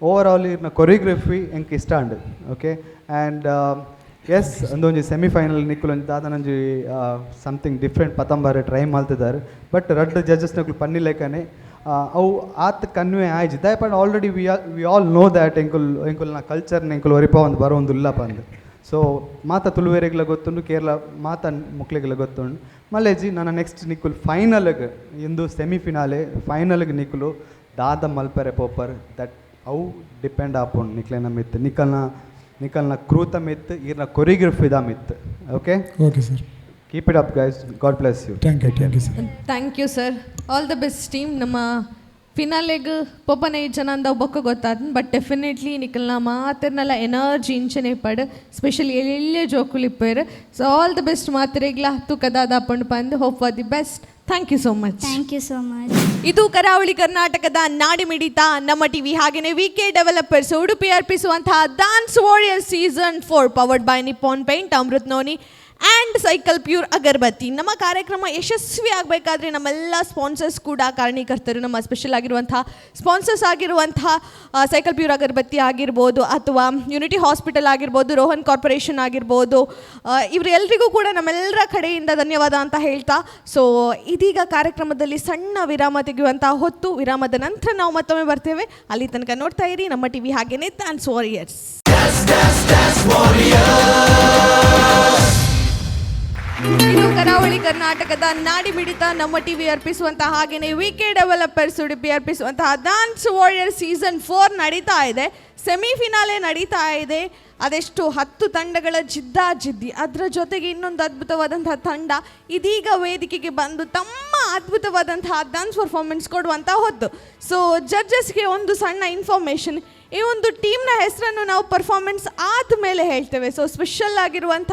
ಓವರ್ ಆಲ್ ಇರ್ನ ಕೊರಿಯೋಗ್ರಫಿ ಎಂಕ್ ಇಷ್ಟ ಆಂಡ್. Okay and S ಒಂದೊಂಜಿ ಸೆಮಿಫೈನಲ್ ನಿಕ್ಕುಲು ಒಂಜಿ ದಾದನ ಒಂಜಿ ಸಮಥಿಂಗ್ ಡಿಫ್ರೆಂಟ್ ಪತಂಬಾರೆ ಟ್ರೈ ಮಲ್ತಿದ್ದಾರೆ. ಬಟ್ ರಡ್ಡ್ ಜಡ್ಜಸ್ ನಕುಲು ಪನ್ನಿ ಲೆಕ್ಕನೆ ಅವು ಆತ್ ಕನ್ವೆ ಆಯ್ಜಿ. ದಾಯೆ ಪಂಡ already we all know that ಎಂಕುಲ್ ಎಂಕುಲ್ನ ಕಲ್ಚರ್ನ ಎಂಕುಲು ಒರಿಪಾವೊಂದು ಬರೋಂದುಲ್ಲ ಪಂದ್. ಸೊ ಮಾತ ತುಳುವೆರೆಗ್ಲ ಗೊತ್ತುಂಡು, ಕೇರಳ ಮಾತ ಮುಕ್ಲೆಗ್ಲ ಗೊತ್ತುಂಡು. ಮಲ್ಲೇಜಿ ನನ್ನ ನೆಕ್ಸ್ಟ್ ನಿಕ್ಕುಲು ಫೈನಲ್ಗ್ ಇಂದು ಸೆಮಿಫಿನಾಲೆ ಫೈನಲ್ಗ್ ನಿಕ್ಕುಲು ದಾದ ಮಲ್ಪೆರೆ ಪೋಪರ್ that ಅವು ಡಿಪೆಂಡ್ ಆಪುಂಡು ನಿಕ್ಲೆನ ಮಿತ್, ನಿಕಲ್ನ ನಿಕಲ್ನ ಕ್ರೂತ ಮಿತ್, ಈರ್ನ ಕೊರಿಯೋಗ್ರಫಿದ myth. Okay okay sir, keep it up guys, God bless you. Thank you, thank you sir. Thank you sir, all the best team. ನಮ್ಮ ಫಿನಾಲೆಗ್ ಪೊಪನೆ ಜನ ಅಂದ ಬೊಕ್ಕ ಗೊತ್ತಾದ್, ಬಟ್ ಡೆಫಿನೆಟ್ಲಿ ನಿಕಲ್ನ ಮಾತೆರ್ನಲ ಎನರ್ಜಿ ಇಂಚನೆ ಪಡ್, ಸ್ಪೆಷಲಿ ಎಲ್ಲೆ ಜೋಕುಲಿಪ್ಪೇರು. So all the best ಮಾತೆರೆಗ್ಲ ತೂಕದಾದ ಪಂಡ್ ಪಂದ್ hope for the best. Thank you so much. Thank you so much. ಇದು ಕರಾವಳಿ ಕರ್ನಾಟಕದ ನಾಡಿಮಿಡಿತ ನಮ್ಮ ಟಿವಿ ಹಾಗೆಯೇ V K developers Udupi ಅರ್ಪಿಸುವಂತಹ dance warrior season 4 powered by Nippon paint, Amrit noni and cycle pure agarbatti. ನಮ್ಮ ಕಾರ್ಯಕ್ರಮ ಯಶಸ್ವಿ ಆಗಬೇಕಾದ್ರೆ ನಮ್ಮೆಲ್ಲ ಸ್ಪಾನ್ಸರ್ಸ್ ಕೂಡ ಕಾರಣೀಕರ್ತರು. ನಮ್ಮ ಸ್ಪೆಷಲ್ ಆಗಿರುವಂತಹ ಸ್ಪಾನ್ಸರ್ಸ್ ಆಗಿರುವಂತಹ ಸೈಕಲ್ ಪ್ಯೂರ್ ಅಗರಬತ್ತಿ ಆಗಿರ್ಬೋದು, ಅಥವಾ ಯುನಿಟಿ ಹಾಸ್ಪಿಟಲ್ ಆಗಿರ್ಬೋದು, ರೋಹನ್ ಕಾರ್ಪೊರೇಷನ್ ಆಗಿರ್ಬೋದು, ಇವರೆಲ್ಲರಿಗೂ ಕೂಡ ನಮ್ಮೆಲ್ಲರ ಕಡೆಯಿಂದ ಧನ್ಯವಾದ ಅಂತ ಹೇಳ್ತಾ, ಸೊ ಇದೀಗ ಕಾರ್ಯಕ್ರಮದಲ್ಲಿ ಸಣ್ಣ ವಿರಾಮ ತೆಗೆಯುವಂತಹ ಹೊತ್ತು. ವಿರಾಮದ ನಂತರ ನಾವು ಮತ್ತೊಮ್ಮೆ ಬರ್ತೇವೆ. ಅಲ್ಲಿ ತನಕ ನೋಡ್ತಾ ಇರಿ ನಮ್ಮ ಟಿವಿ ಹಾಗೇನೆ ಡ್ಯಾನ್ಸ್ ವಾರಿಯರ್ಸ್. ಇದು ಕರಾವಳಿ ಕರ್ನಾಟಕದ ನಾಡಿ ಮಿಡಿತ ನಮ್ಮ ಟಿವಿ ಅರ್ಪಿಸುವಂತಹ ಹಾಗೆಯೇ ವಿ ಕೆ ಡೆವಲಪರ್ಸ್ ಉಡುಪಿ ಅರ್ಪಿಸುವಂತಹ ಡಾನ್ಸ್ ವಾರಿಯರ್ ಸೀಸನ್ 4 ನಡೀತಾ ಇದೆ. ಸೆಮಿಫಿನಾಲೆ ನಡೀತಾ ಇದೆ. ಅದೆಷ್ಟು 10 ತಂಡಗಳ ಜಿದ್ದಾಜಿದ್ದಿ, ಅದರ ಜೊತೆಗೆ ಇನ್ನೊಂದು ಅದ್ಭುತವಾದಂತಹ ತಂಡ ಇದೀಗ ವೇದಿಕೆಗೆ ಬಂದು ತಮ್ಮ ಅದ್ಭುತವಾದಂತಹ ಡಾನ್ಸ್ ಪರ್ಫಾರ್ಮೆನ್ಸ್ ಕೊಡುವಂಥ ಹೊತ್ತು. ಸೊ ಜಡ್ಜಸ್ಗೆ ಒಂದು ಸಣ್ಣ ಇನ್ಫಾರ್ಮೇಷನ್, ಈ ಒಂದು ಟೀಮ್ನ ಹೆಸರನ್ನು ನಾವು ಪರ್ಫಾರ್ಮೆನ್ಸ್ ಆದಮೇಲೆ ಹೇಳ್ತೇವೆ. ಸೊ ಸ್ಪೆಷಲ್ ಆಗಿರುವಂಥ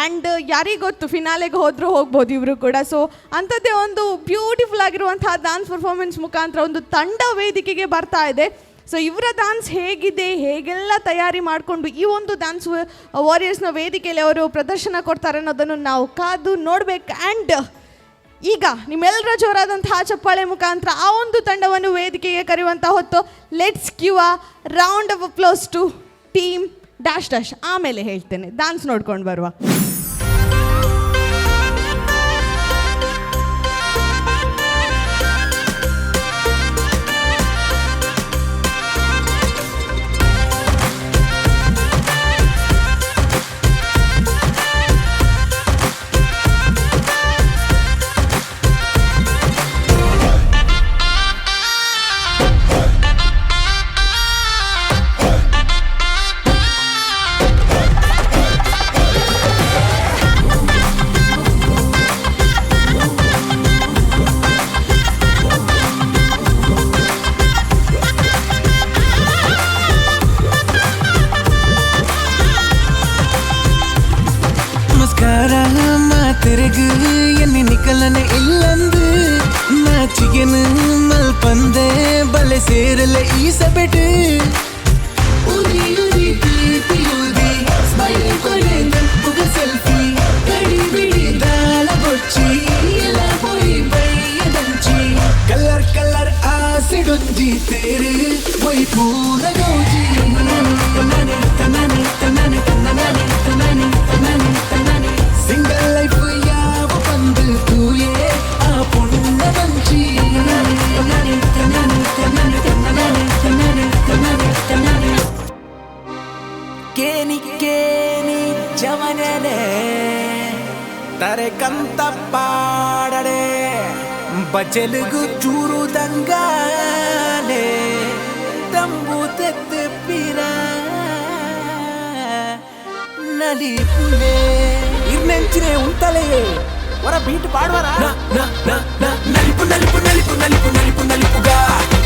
ಆ್ಯಂಡ್ ಯಾರಿಗೆ ಗೊತ್ತು ಫಿನಾಲೆಗೆ ಹೋದರೂ ಹೋಗ್ಬೋದು ಇವರು ಕೂಡ. ಸೊ ಅಂಥದ್ದೇ ಒಂದು ಬ್ಯೂಟಿಫುಲ್ ಆಗಿರುವಂತಹ ಡಾನ್ಸ್ ಪರ್ಫಾರ್ಮೆನ್ಸ್ ಮುಖಾಂತರ ಒಂದು ತಂಡ ವೇದಿಕೆಗೆ ಬರ್ತಾ ಇದೆ. ಸೊ ಇವರ ಡಾನ್ಸ್ ಹೇಗಿದೆ, ಹೇಗೆಲ್ಲ ತಯಾರಿ ಮಾಡಿಕೊಂಡು ಈ ಒಂದು ಡಾನ್ಸ್ ವಾರಿಯರ್ಸ್ನ ವೇದಿಕೆಯಲ್ಲಿ ಅವರು ಪ್ರದರ್ಶನ ಕೊಡ್ತಾರೆ ಅನ್ನೋದನ್ನು ನಾವು ಕಾದು ನೋಡಬೇಕು. ಆ್ಯಂಡ್ ಈಗ ನಿಮ್ಮೆಲ್ಲರ ಜೋರಾದಂತಹ ಚಪ್ಪಾಳೆ ಮುಖಾಂತರ ಆ ಒಂದು ತಂಡವನ್ನು ವೇದಿಕೆಗೆ ಕರೆಯುವಂಥ ಹೊತ್ತು let's give a round of applause to team dash dash. ಆಮೇಲೆ ಹೇಳ್ತೇನೆ, ಡಾನ್ಸ್ ನೋಡ್ಕೊಂಡು ಬರುವ. ತಿರುಗು ಎನ್ನಿ ನಿಕಲನೆ ಇಲ್ಲಂದು ನಾಚಿಗೆನು ಮಲ್ಪಂದೆ ಬಲೆ ಸೇರಲೆ ಈ ಸಬೆಟು ಉರಿ ಉರಿ ಪಿಪಿ ಉರಿ ಸ್ಮೈಲ್ ಕೊರೆ ತಪ್ಪುಗ ಸೆಲ್ಫಿ ಕಡಿ ಬಿಡಿ ದಾಳ ಬೊಚ್ಚಿ ಎಲ್ಲ ಪೊಯ್ ಬಯ್ಯದಂಚಿ ಕಲರ್ ಕಲರ್ ಆಸಿಡೊಂಜಿ ತೇರು ಪೊಯ್ ಪೂರ ಗೌಜಿ ತನ್ನನೆ ತನ್ನನೆ ತನ್ನನೆ ತನ್ನನೆ ತನ್ನನೆ ತನ್ನನೆ ತನ್ನನೆ ಸಿಂಗಲ್ ಲೈಫ್ ಯಾವ ಬಂದು ತೂಯೇ ಆ ಪುಣ್ಣ ಮಂಚಿ ತನ್ನನೆ ತನ್ನನೆ ತನ್ನನೆ ತನ್ನನೆ ತನ್ನನೆ ತನ್ನನೆ ತನ್ನನೆ ಕೇನಿ ಕೇನಿ ಜವನನೆ ತರೆ ಕಂತ ಪಾಡಡೆ ಬಚಲುಗು ಚೂರು ದಂಗಾಲೆ ತಂಬು ತೆತ್ತು ಪಿರ ನಲಿಪುಲೆ ಇರ್ನೆಂಚಿನೆ ಉಂತಲೆ ವರ ಬೀಟ್ ಪಾಡುವರ ನಲಿಪು ನಲಿಪು ನಲಿಪು ನಲಿಪು ನಲಿಪು ನಲಿಪುಗ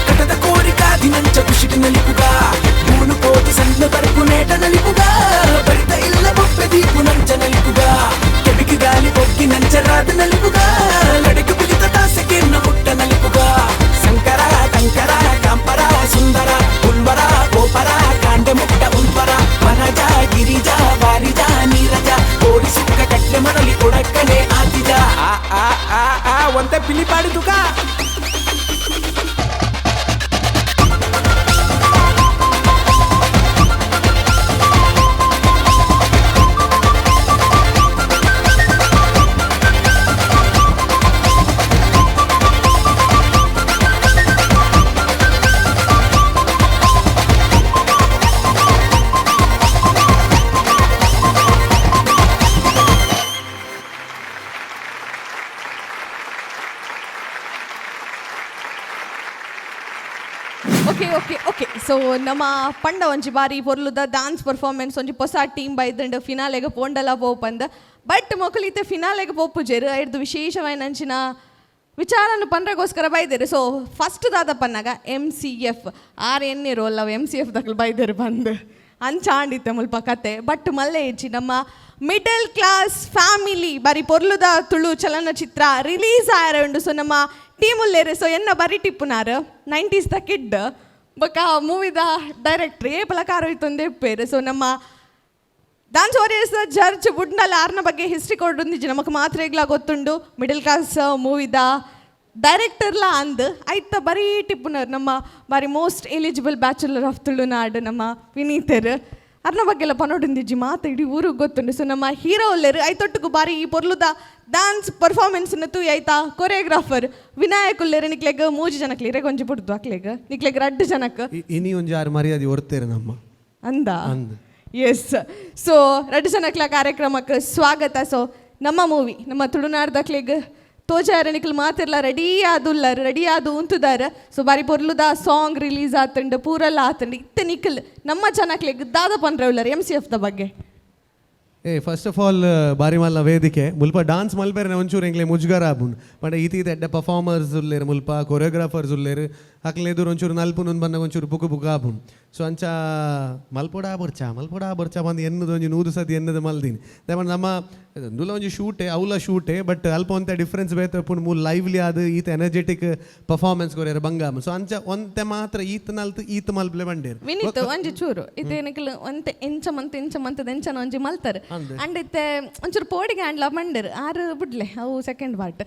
ಕಟದ ಕೋರಿಕ ದಿನಂಚ ಖುಷಿಗೆ ನಲಿಪುಗ ಮೂನು ಕೋಟಿ ಸಣ್ಣ ಬರಪು ನೇಟ ನಲಿಪುಗ ಬರಿತ ಇಲ್ಲ ಬೊಪ್ಪೆ ದೀಪು ನಂಚ ನಲಿಪುಗ ಕೆಬಿಗೆ ಗಾಲಿ ಬೊಕ್ಕಿ ನಂಚರಾದ ನಲಿಪುಗ ಲಡಕು ಬಿಗಿತ ತಾಸೆಗೆ ಮುಟ್ಟ ನಲಿಪುಗ ಸಂಕರ ತಂಕರ ಕಾಂಪರ ಸುಂದರ ಉಲ್ವರ ಗೋಪರ ಕಾಂಡೆ ಮುಟ್ಟ ಉಲ್ವರ ವನಜ ಗಿರಿಜ ವಾರಿಜ ನೀರಜ ಕೋಡಿ ಸುಕ್ಕ ಕಟ್ಲೆ ಮರಳಿ ಕೊಡಕ್ಕನೆ ಆತಿಜ ಆ ಆ ಆ ಆ ಒಂತೆ ಪಿಲಿ ಪಾಡಿದುಕ. ಓಕೆ ಓಕೆ ಓಕೆ ಸೊ ನಮ್ಮ ಪಂಡ ಒಂಜಿ ಬಾರಿ ಪೊರ್ಲುದ ಡಾನ್ಸ್ ಪರ್ಫಾರ್ಮೆನ್ಸ್ ಒಂಜಿ ಹೊಸ ಟೀಮ್ ಬೈದಂಡು ಫಿನಾಲೆಗೆ ಪೋಂಡಲ ಪೋಪಂದ ಬಟ್ ಮೊಕಲಿತೆ ಫಿನಾಲೆಗೆ ಪೋಪುಜೆರು ಐಡ್ದು ವಿಶೇಷವಾಯಿನಂಚಿನ ವಿಚಾರನು ಪಂಡ್ರಗೋಸ್ಕರ ಬೈದೇರು. ಸೊ ಫಸ್ಟ್ ದಾದ ಪನ್ನಾಗ ಎಮ್ ಸಿ ಎಫ್ ಆರ್ ಎನ್ ರೋಲ್ ಅವು ಎಮ್ ಸಿ ಎಫ್ ದಕ್ಲು ಬೈದೇರು ಬಂದು ಅಂಚಾಂಡಿತ್ತೆ ಮುಲ್ಪ ಕತೆ. ಬಟ್ ಮಲ್ಲೆ ಇಜ್ಜಿ ನಮ್ಮ ಮಿಡಲ್ ಕ್ಲಾಸ್ ಫ್ಯಾಮಿಲಿ ಬಾರಿ ಪೊರ್ಲುದ ತುಳು ಚಲನಚಿತ್ರ ರಿಲೀಸ್ ಆಯರ ಉಂಡು. ಸೊ ನಮ್ಮ ಟೀಮ್ ಉಲ್ಲೇರು. ಸೊ ಎನ್ನ ಬರಿ ಟಿಪ್ಪುನಾರು 90s the kid ಬೊಕ್ಕ ಮೂವಿದ ಡೈರೆಕ್ಟ್ರ್ ಏಪಲ ಕಾರೋಯ್ತೊಂದೇ ಪೇರು. ಸೊ ನಮ್ಮ ಡಾನ್ಸ್ ವಾರಿಯರ್ಸ್ ಜಡ್ಜ್ ಬುಡ್ನಲ್ಲ ಆರ್ನ ಬಗ್ಗೆ ಹಿಸ್ಟ್ರಿ ಕೊಡೊಂದಿಜ್ಜಿ ನಮಕ್ ಮಾತ್ರ ಈಗ್ಲ ಗೊತ್ತುಂಡು. ಮಿಡಲ್ ಕ್ಲಾಸ್ ಮೂವಿದ ಡೈರೆಕ್ಟರ್ಲ ಅಂದ್ ಐತ ಬರೀ ಟಿಪ್ಪುನರ್ ನಮ್ಮ ಬಾರಿ most eligible bachelor of Tulunadu ನಮ್ಮ ವಿನೀತರ್ ಅರ್ನ ಬಗ್ಗೆ ಎಲ್ಲ ಪನೊಡುಂದಿಜ್ಜಿ ಮಾತ ಇಡೀ ಊರಿಗೆ ಗೊತ್ತುಂಡು. ಸೊ ನಮ್ಮ ಹೀರೋ ಉಲ್ಲೇರು ಐತೊಟ್ಟುಗು ಬಾರಿ ಈ ಪೊರ್ಲುದ ಡಾನ್ಸ್ ಪರ್ಫಾರ್ಮೆನ್ಸ್ ತೂಯ್ ಐತಾ ಕೊರಿಯೋಗ್ರಾಫರ್ ವಿನಾಯಕ್ ಉಲ್ಲೇರು ನಿಕ್ಲೆಗ್ ಮೂಜಿ ಜನಕ್ಲೆ ಇರೆಗ್ ಒಂಜಿ ಪುಡ್ದು ಅಕ್ಲೆಗ್ ನಿಕ್ಲೆಗ್ ರಡ್ಡು ಜನಕ್ ಇನಿ ಒಂಜಿ ಆರು ಮರ್ಯಾದೆ ಒರ್ತೇರು ನಮ್ಮ ಅಂದ ಎಸ್. ಸೊ ರಡ್ಡು ಜನಕ್ಲ ಕಾರ್ಯಕ್ರಮಕ್ಕೆ ಸ್ವಾಗತ. ಸೊ ನಮ್ಮ ಮೂವಿ ನಮ್ಮ ತುಳುನಾಡ್ದಕ್ಲೆಗ್ ತೋಜಾರ ನಿಕಲ್ ಮಾತಿರ್ಲ ರೆಡಿ ಆದುಲ್ಲರ್, ರೆಡಿ ಆದು ಉಂತುದಾರ. ಸೊ ಬಾರಿ ಪೊರ್ಲುದ ಸಾಂಗ್ ರಿಲೀಸ್ ಆತುಂಡು, ಪೂರೆಲ್ಲ ಆತುಂಡು. ಇತ್ತೆ ನಿಕಲ್ ನಮ್ಮ ಜನಕ್ಲೆಗ್ ದಾದ ಪನ್ರೆ ಉಲ್ಲರ್ M C F the ಬಗ್ಗೆ? ಏ, first of all ಬಾರಿ ಮಲ್ಲ ವೇದಿಕೆ. ಮುಲ್ಪ ಡಾನ್ಸ್ ಮಲ್ಪೆರೆ ಒಂಚೂರು ಎಂಕ್ಲೆ ಮುಜುಗರ ಆಪುಂಡು. ಪಂಡ ಈತ ಈತ ಎಡ್ಡೆ ಪರ್ಫಾರ್ಮರ್ಸ್ ಉಲ್ಲೇರು ಮುಲ್ಪ, ಕೊರಿಯೋಗ್ರಾಫರ್ಸ್ ಉಲ್ಲೇರು. ಅಕ್ಲೆ ಎದುರು ಒಂಚೂರು ನಲ್ಪುನು ಬಂದಾಗ ಒಂಚೂರು ಪುಕ್ಕು ಪುಕ್ಕು ಆಪುಂಡು. ಸೊ ಅಂಚ ಮಲ್ಪೊಡಾ ಬೊರ್ಚಾ, ಮಲ್ಪೊಡಾ ಬೊರ್ಚಾ ಬಂದು ಎನ್ನದು ಒಂಜಿ 100 ಸತಿ ಎನ್ನದು ಮಲ್ದೀನಿ. ದಾಯೆ ನಮ್ಮ ಇಂದುಲ ಒಂಜಿ ಶೂಟೆ, ಅವಲ ಶೂಟೆ, ಬಟ್ ಅಲ್ಪ ಒಂತೆ ಡಿಫ್ರೆನ್ಸ್ ಬೇತೆ ಉಪ್ಪುಂಡು. ಮೂಲು ಲೈವ್ಲಿ ಆದ್ ಈತ ಎನರ್ಜೆಟಿಕ್ ಪರ್ಫಾರ್ಮೆನ್ಸ್ ಕೊರಿಯರ್ ಬಂಗಾಮ. ಸೊ ಅಂಚ ಒಂತೆ ಮಾತ್ರ ಈತ ನಲ್ತು ಈತ ಮಲ್ಪಲೆ ಬಂಡೇರು. ವಿನೀತ್, ಒಂಜಿ ಚೂರು ಇತ್ತೆ ನಿಕಲ್ ಒಂತೆ ಎಂಚ ಮಂತ್ ಎಂಚ ಮಂತದ ಎಂಚನ ಒಂಜಿ ಮಲ್ತಾರೆ. ಅಂಡ್ ಇತ್ತೆ ಒಂಚೂರು ಪೋಡಿಗೆ ಆಂಡ್ಲ ಮಂಡೇರು ಆರು ಬುಡ್ಲೆ, ಅವು ಸೆಕೆಂಡ್ ಪಾರ್ಟ್.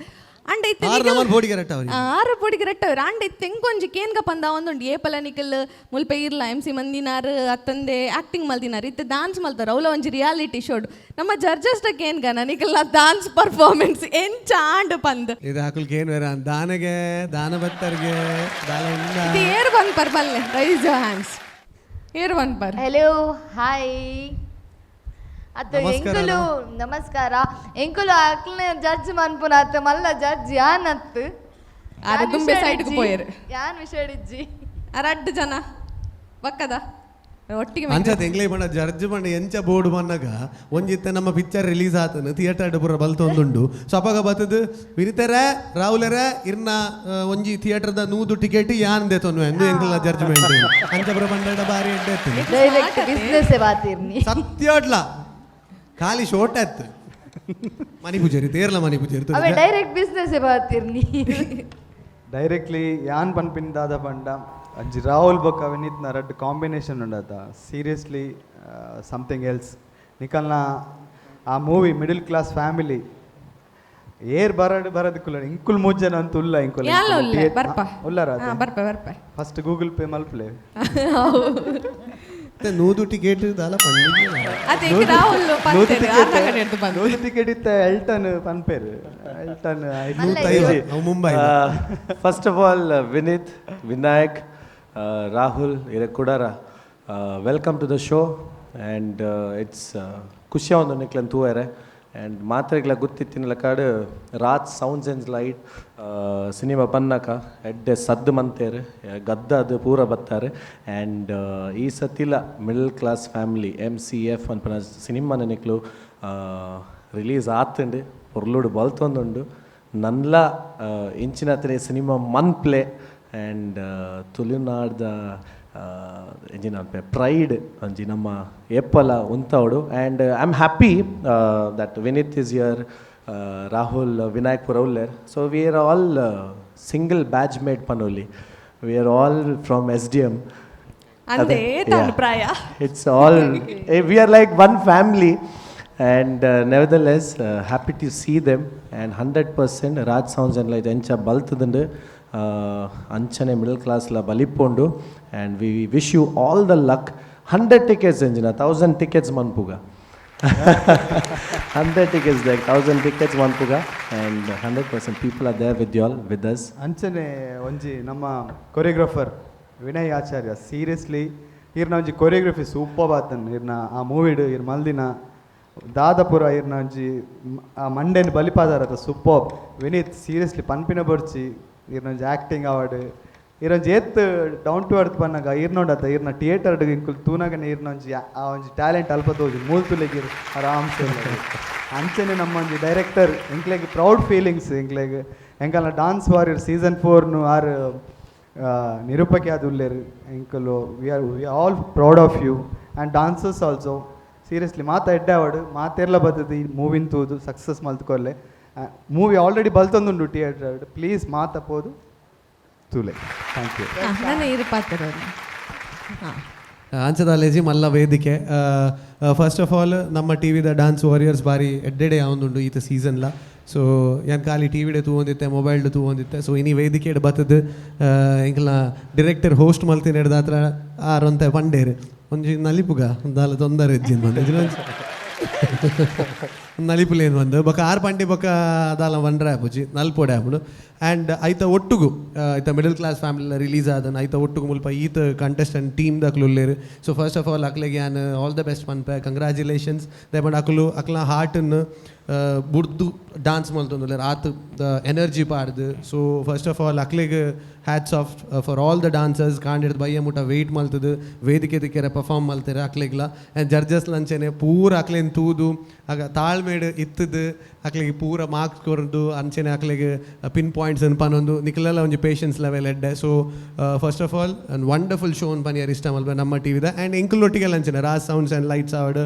ಅಂಡ್ ಇತ್ತೆ ಆರು ನಮನ್ ಪೋಡಿಗೆ ರಟ್ಟವ್ರಿ. ಆರು ಪೋಡಿಗೆ ರಟ್ಟವ್ರಿ. ಅಂಡ್ ಇತ್ತೆ ಎಂಕೊಂಜಿ ಕೇನ್ಗ ಪಂದ ಒಂದುಂಡು. ಏಪಲ ನಿಕಲ್ ಮುಲ್ಪ ಇರ್ಲ ಎಂ ಸಿ ಮಂದಿನಾರು ಅತ್ತಂದೆ ಆಕ್ಟಿಂಗ್ ಮಲ್ದಿನಾರು, ಇತ್ತೆ ಡಾನ್ಸ್ ಮಲ್ತಾರ. ಅವಲ ಒಂಜಿ ರಿಯಾಲಿಟಿ ಶೋಡ್ ನಮ್ಮ ಜಡ್ಜಸ್ ಕೇನ್ಗನ ನಿಕಲ್ನ ಡಾನ್ಸ್ ಪರ್ಫಾರ್ಮೆನ್ಸ್ ಎಂಚ ಆಂಡ್ ಪಂದ್? ಇದು ಹಾಕುಲ್ಕೆ ಏನು ಬೇರೆ ದಾನಗೆ ದಾನ ಬತ್ತರ್ಗೆ ದಾಲ ಉಂಡ. ಇದು ಏರ್ ಬಂದ್ ಪರ್ ಬಲ್ಲೆ, rice your hands. ಏರ್ ಬಂದ್ per? Hello, hi. ಅತ್ತ. ನಮಸ್ಕಾರ. ಎಂಕುಲು ನಮಸ್ಕಾರ. ಎಂಕುಲು ಅಕ್ಲನೆ ಜಡ್ಜ್ ಮನ್ಪುನ ಅತ್ತ, ಮಲ್ಲ ಜಡ್ಜ್ ಯಾನ್ ಅತ್ತು. ಆರೆ ದುಂಬೆ side ಗ್ ಪೋಯೆರ್. ಯಾನ್ ವಿಷಯಡಿಜ್ಜಿ. ಆ ರಡ್ಡ್ ಜನ ಬಕ್ಕದ ಒಟ್ಟಿಗೆ. ಅಂಚ ಎಂಗ್ಲೇ ಪಂಡ ಜಡ್ಜ್ ಪಂಡ ಎಂಚ ಬೋರ್ಡ್ ಬನ್ನಗ ಒಂಜಿತ್ತೆ ನಮ್ಮ ಪಿಕ್ಚರ್ ರಿಲೀಸ್ ಆತನ ಥಿಯೇಟರ್ ಪೂರ ಬಲ್ತೊಂದುಂಡು. ಸೊ ಅಪಗ ಬತ್ತದು ವಿನಿತೆರೆ ರಾಹುಲರೆ ಇರ್ನ ಒಂಜಿ ಥಿಯೇಟರ್ದ 100 ಟಿಕೆಟ್ ಯಾನ್ ದೇತೊನ್ವೆ ಎಂದು ಎಂಕಲ್ನ ಜಡ್ಜ್ಮೆಂಟ್. ಅಂಚ ಪೂರ ಪಂಡ ಬಾರಿ ಎಡ್ಡೆ ಇತ್ತು. Direct business ಬಾತಿರ್ನಿ. ಸತ್ಯೋಡ್ಲ ಖಾಲಿ ಶೋಟ್ ಆಯ್ತು. ಮನಿ ಪೂಜಾರಿ ತೇರ್ಲ ಮನಿ ಪೂಜಾರಿ. ಅವೇ ಡೈರೆಕ್ಟ್ ಬಿಸ್ನೆಸ್ ಬಾತಿರ್ನಿ. ಡೈರೆಕ್ಟ್ಲಿ ಯಾನ್ ಪನ್ಪಿನ ದಾದ ಪಂಡ, ಅಂಜಿ ರಾಹುಲ್ ಬೊಕ್ಕ ವಿನೀತ್ನ ರಡ್ಡ್ ಕಾಂಬಿನೇಷನ್ ಉಂಡತ, seriously something else. ನಿಕಲ್ನ ಆ movie middle class family ಏರ್ ಬರಡ್ ಬರದಕ್ಕುಲ್ಲ. ಇಂಕುಲ್ ಮೂಜನ ಅಂತ ಉಲ್ಲ ಇಂಕುಲ್. ಯಾಲ ಉಲ್ಲೆ, ಬರ್ಪ. ಉಲ್ಲಾರ? ಹಾ, ಬರ್ಪೆ ಬರ್ಪೆ. First Google pay ಮಲ್ಪಲೆ. 100 ticket ದಾಲ ಪಂಡ. ಅದೇ ಈಗ ರಾಹುಲ್ ಪಂತೆರ್ ಆರ್ನ ಕಡೆ ಎಡ್ದು ಬಂದು. 100 ಟಿಕೆಟ್ ಇತ್ತ ಎಲ್ಟನ್ ಪನ್ಪೇರು ಎಲ್ಟನ್. ಅವು Mumbai. First of all, Vineeth, Vinayak, Rahul ಇರೆ ಕುಡಾರ welcome to the show. And it's ಖುಷಿ ಒಂದು ನಿಕ್ಲನ್ ತೂವೆರೆ. ಆ್ಯಂಡ್ ಮಾತ್ರೆಗ್ಲ ಗೊತ್ತಿತ್ತಿನಲ ಕಾಡು Raj sounds and light cinema ಬನ್ನಕ ಎಡ್ಡೆ ಸದ್ದು ಮಂತೇರು, ಗದ್ದ ಅದು ಪೂರ ಬತ್ತಾರೆ. ಆ್ಯಂಡ್ ಈ ಸತಿಲ middle class family MCF ಅನ್ಪನ ಸಿನಿಮಾನ ನಿಕ್ಲು ರಿಲೀಸ್ ಆತುಂಡು, ಪೊರ್ಲುಡು ಬಲ್ತೊಂದುಂಡು. ನನ್ಲ ಇಂಚಿನತನೆ ಸಿನಿಮಾ ಮನ್ಪ್ಲೆ. ಆ್ಯಂಡ್ ತುಳುನಾಡ್ದ ಎಂಜಿನ ಪ್ರೈಡ್ ಒಂಜಿ ನಮ್ಮ ಏಪಲ ಉಂತವಡು. And I am happy that Vineeth is here, Rahul, Vinayak ಪುರ ಉಲ್ಲೇರ್. So we are all single batch mate ಪನೋಲಿ. We are all from SDM. ಅಂದೇ ತಾನು ಪ್ರಾಯ. It's all, we are like one family. And nevertheless, happy to see them. And 100% Raj sounds and light ಎಂಚ ಬಲ್ತದಂಡು ಅಂಚನೆ middle ಕ್ಲಾಸ್ಲ ಬಲಿಪೊಂಡು. And we wish you all the luck. 100 tickets ಎಂಜಿನ 1000 tickets ಮನ್ಪುಗ. 100 tickets, like 1000 tickets ಮನ್ಪುಗ. And 100% people are there with you all, with us. ಅಂಚನೆ ಒಂಜಿ ನಮ್ಮ choreographer Vinay ಆಚಾರ್ಯ, seriously ಇರ್ನ ಒಂಜಿ choreography super ಬಾತನ್. ಇರ್ನ ಆ ಮೂವಿಡ್ ಇರ್ ಮಲ್ದಿನ ದಾದಪುರ ಇರ್ನ ಒಂಜಿ ಆ ಮಂಡೆನ್ ಬಲಿಪಾದಾರತ ಸೂಪರ್. ವಿನೀತ್, ಸೀರಿಯಸ್ಲಿ ಪನ್ಪಿನ ಬೊರ್ಚಿ. ಇರ್ನ ಒಂಜಿ ಆ್ಯಕ್ಟಿಂಗ್ ಅವಾರ್ಡ್ ಇರೊಂಜಿ ಏತ್ down to earth ಪನ್ನಗ ಇರ್ನೊಂಡತ. ಇರ್ನ ಥಿಯೇಟರ್ ಇಂಕುಲ್ ತೂನಗನೆ ಇರ್ನ ಒಂಜಿ ಆ ಒಂಜಿ ಟ್ಯಾಲೆಂಟ್ ಅಲ್ಪ ತೋಜು. ಮೂಲ್ ತುಲೆಗಿರ್ ಆರಾಮ್ಸೆ. ಅಂಚನೆ ನಮ್ಮ ಒಂಜಿ ಡೈರೆಕ್ಟರ್, ಎಂಕ್ಲೆಗ್ ಪ್ರೌಡ್ ಫೀಲಿಂಗ್ಸ್ ಎಂಕ್ಲೆಗ್. ಎಂಕಲ್ನ ಡಾನ್ಸ್ ವಾರಿಯರ್ ಸೀಸನ್ 4ನು ಆರ್ ನಿರೂಪಕಿ ಆದ್ ಉಲ್ಲೇರು. ಎಂಕುಲು we all proud of you and dancers also. Seriously ಮಾತ ಎಡ್ಡೆ ಆವಡ್. ಮಾತೆರ್ಲ ಬತ್ತದ ಈ ಮೂವಿನ್ ತೂದು ಸಕ್ಸಸ್ ಮಲ್ತ್ಕೊಲ್ಲೆ. ಮೂವಿ ಆಲ್ರೆಡಿ ಬಲ್ತೊಂದುಂಡು ಥಿಯೇಟರ್. ಪ್ಲೀಸ್ ಮಾತ ಪೋದು ತೂಲೆ. Thank you. ನನ್ನ ಇರು ಪಾತ್ರ ಹಾಂ. ಅಂಚದಾಲೇಜಿ ಮಲ್ಲ ವೇದಿಕೆ. First of all ನಮ್ಮ ಟಿ ವಿದ ಡಾನ್ಸ್ ವಾರಿಯರ್ಸ್ ಬಾರಿ ಎಡ್ಡೆಡೆ ಯಾವೊಂದುಂಡು ಈತ ಸೀಸನ್ಲ. ಸೊ ಯಾನ್ ಖಾಲಿ ಟಿ ವಿಡೆ ತೂವೊಂದಿತ್ತೆ, ಮೊಬೈಲ್ಡ್ ತೂವೊಂದಿತ್ತೆ. ಸೊ ಇನಿ ವೇದಿಕೆಡ್ ಬತ್ತದು ಎಂಕಲ್ನ ಡಿರೆಕ್ಟರ್ ಹೋಸ್ಟ್ ಮಲ್ತಿನ ಹಿಡ್ದಾತ್ರ ಆರೊಂತೆ ಪಂಡೇರು ಒಂಜಿ ನಲಿಪುಗ ದಾಲ ತೊಂದರೆ ಇಜ್ಜಿಂದ. ನಲಿಪುಲೇನು ಒಂದು ಬೊಕ ಆರು ಪಂಡಿ ಬೊಕ ದಾಲ ವಂಡ್ರೆ ಆಪುಜಿ ನಲ್ಪೋಡೆ ಆಪುಂಡು. ಆ್ಯಂಡ್ ಐತ ಒಟ್ಟುಗು ಐತ middle class family release ಆದನ್ ಐತ ಒಟ್ಟುಗು ಮುಲ್ಪ ಈತ್ ಕಂಟೆಸ್ಟೆಂಟ್ ಟೀಮ್ ದಕ್ಲು ಉಲ್ಲೇರು. So first of all ಅಕ್ಲೆಗೆ ಯಾನ್ all the best ಪನ್ಪೆ, congratulations. ದಯಪಂಡ ಅಕುಲು ಅಕ್ಲ ಹಾರ್ಟನ್ನು ಬುಡ್ದು ಡಾನ್ಸ್ ಮಲ್ತೊಂದುಲ್ಲೆರ್, ಆತ್ energy ಪಾಡ್ದು. So first of all ಅಕ್ಲೆಗ್ hats off for all the dancers. ಕಾಂಡೆಡ್ದು ಬಯ್ಯ ಮುಟ ವೆಯ್ಟ್ ಮಲ್ತದು ವೇದಿಕೆ ದಿಕ್ಕೆರೆ ಪರ್ಫಾರ್ಮ್ ಮಲ್ತೆರ್ ಅಕ್ಲೆಗ್ಲ. ಆ್ಯಂಡ್ ಜಡ್ಜಸ್ ಲಂಚನೆ ಪೂರ ಅಕ್ಲೆನ್ ತೂದು ಆಗ ತಾಳ್ಮೇಡ್ ಇತ್ತದು ಅಕ್ಲೆಗ್ ಪೂರ ಮಾರ್ಕ್ಸ್ ಕೊರ್ದು ಅಂಚನೆ ಅಕ್ಲೆಗ್ ಪಿನ್ ಪಾಯಿಂಟ್ಸ್ ಪನೊಂದು ನಿಕ್ಲೆಲ್ಲ ಒಂಜಿ ಪೇಷನ್ಸ್ ಲೆವೆಲ್ ಎಡ್ಡೆ. So first of all wonderful show ಪನಿಯರ್ ಇಷ್ಟ ಮಲ್ಪ ನಮ್ಮ ಟಿ ವಿದ. ಆ್ಯಂಡ್ ಎಂಕುಲೊಟ್ಟಿಗೆ ಅಂಚನೆ Raj sounds and lights award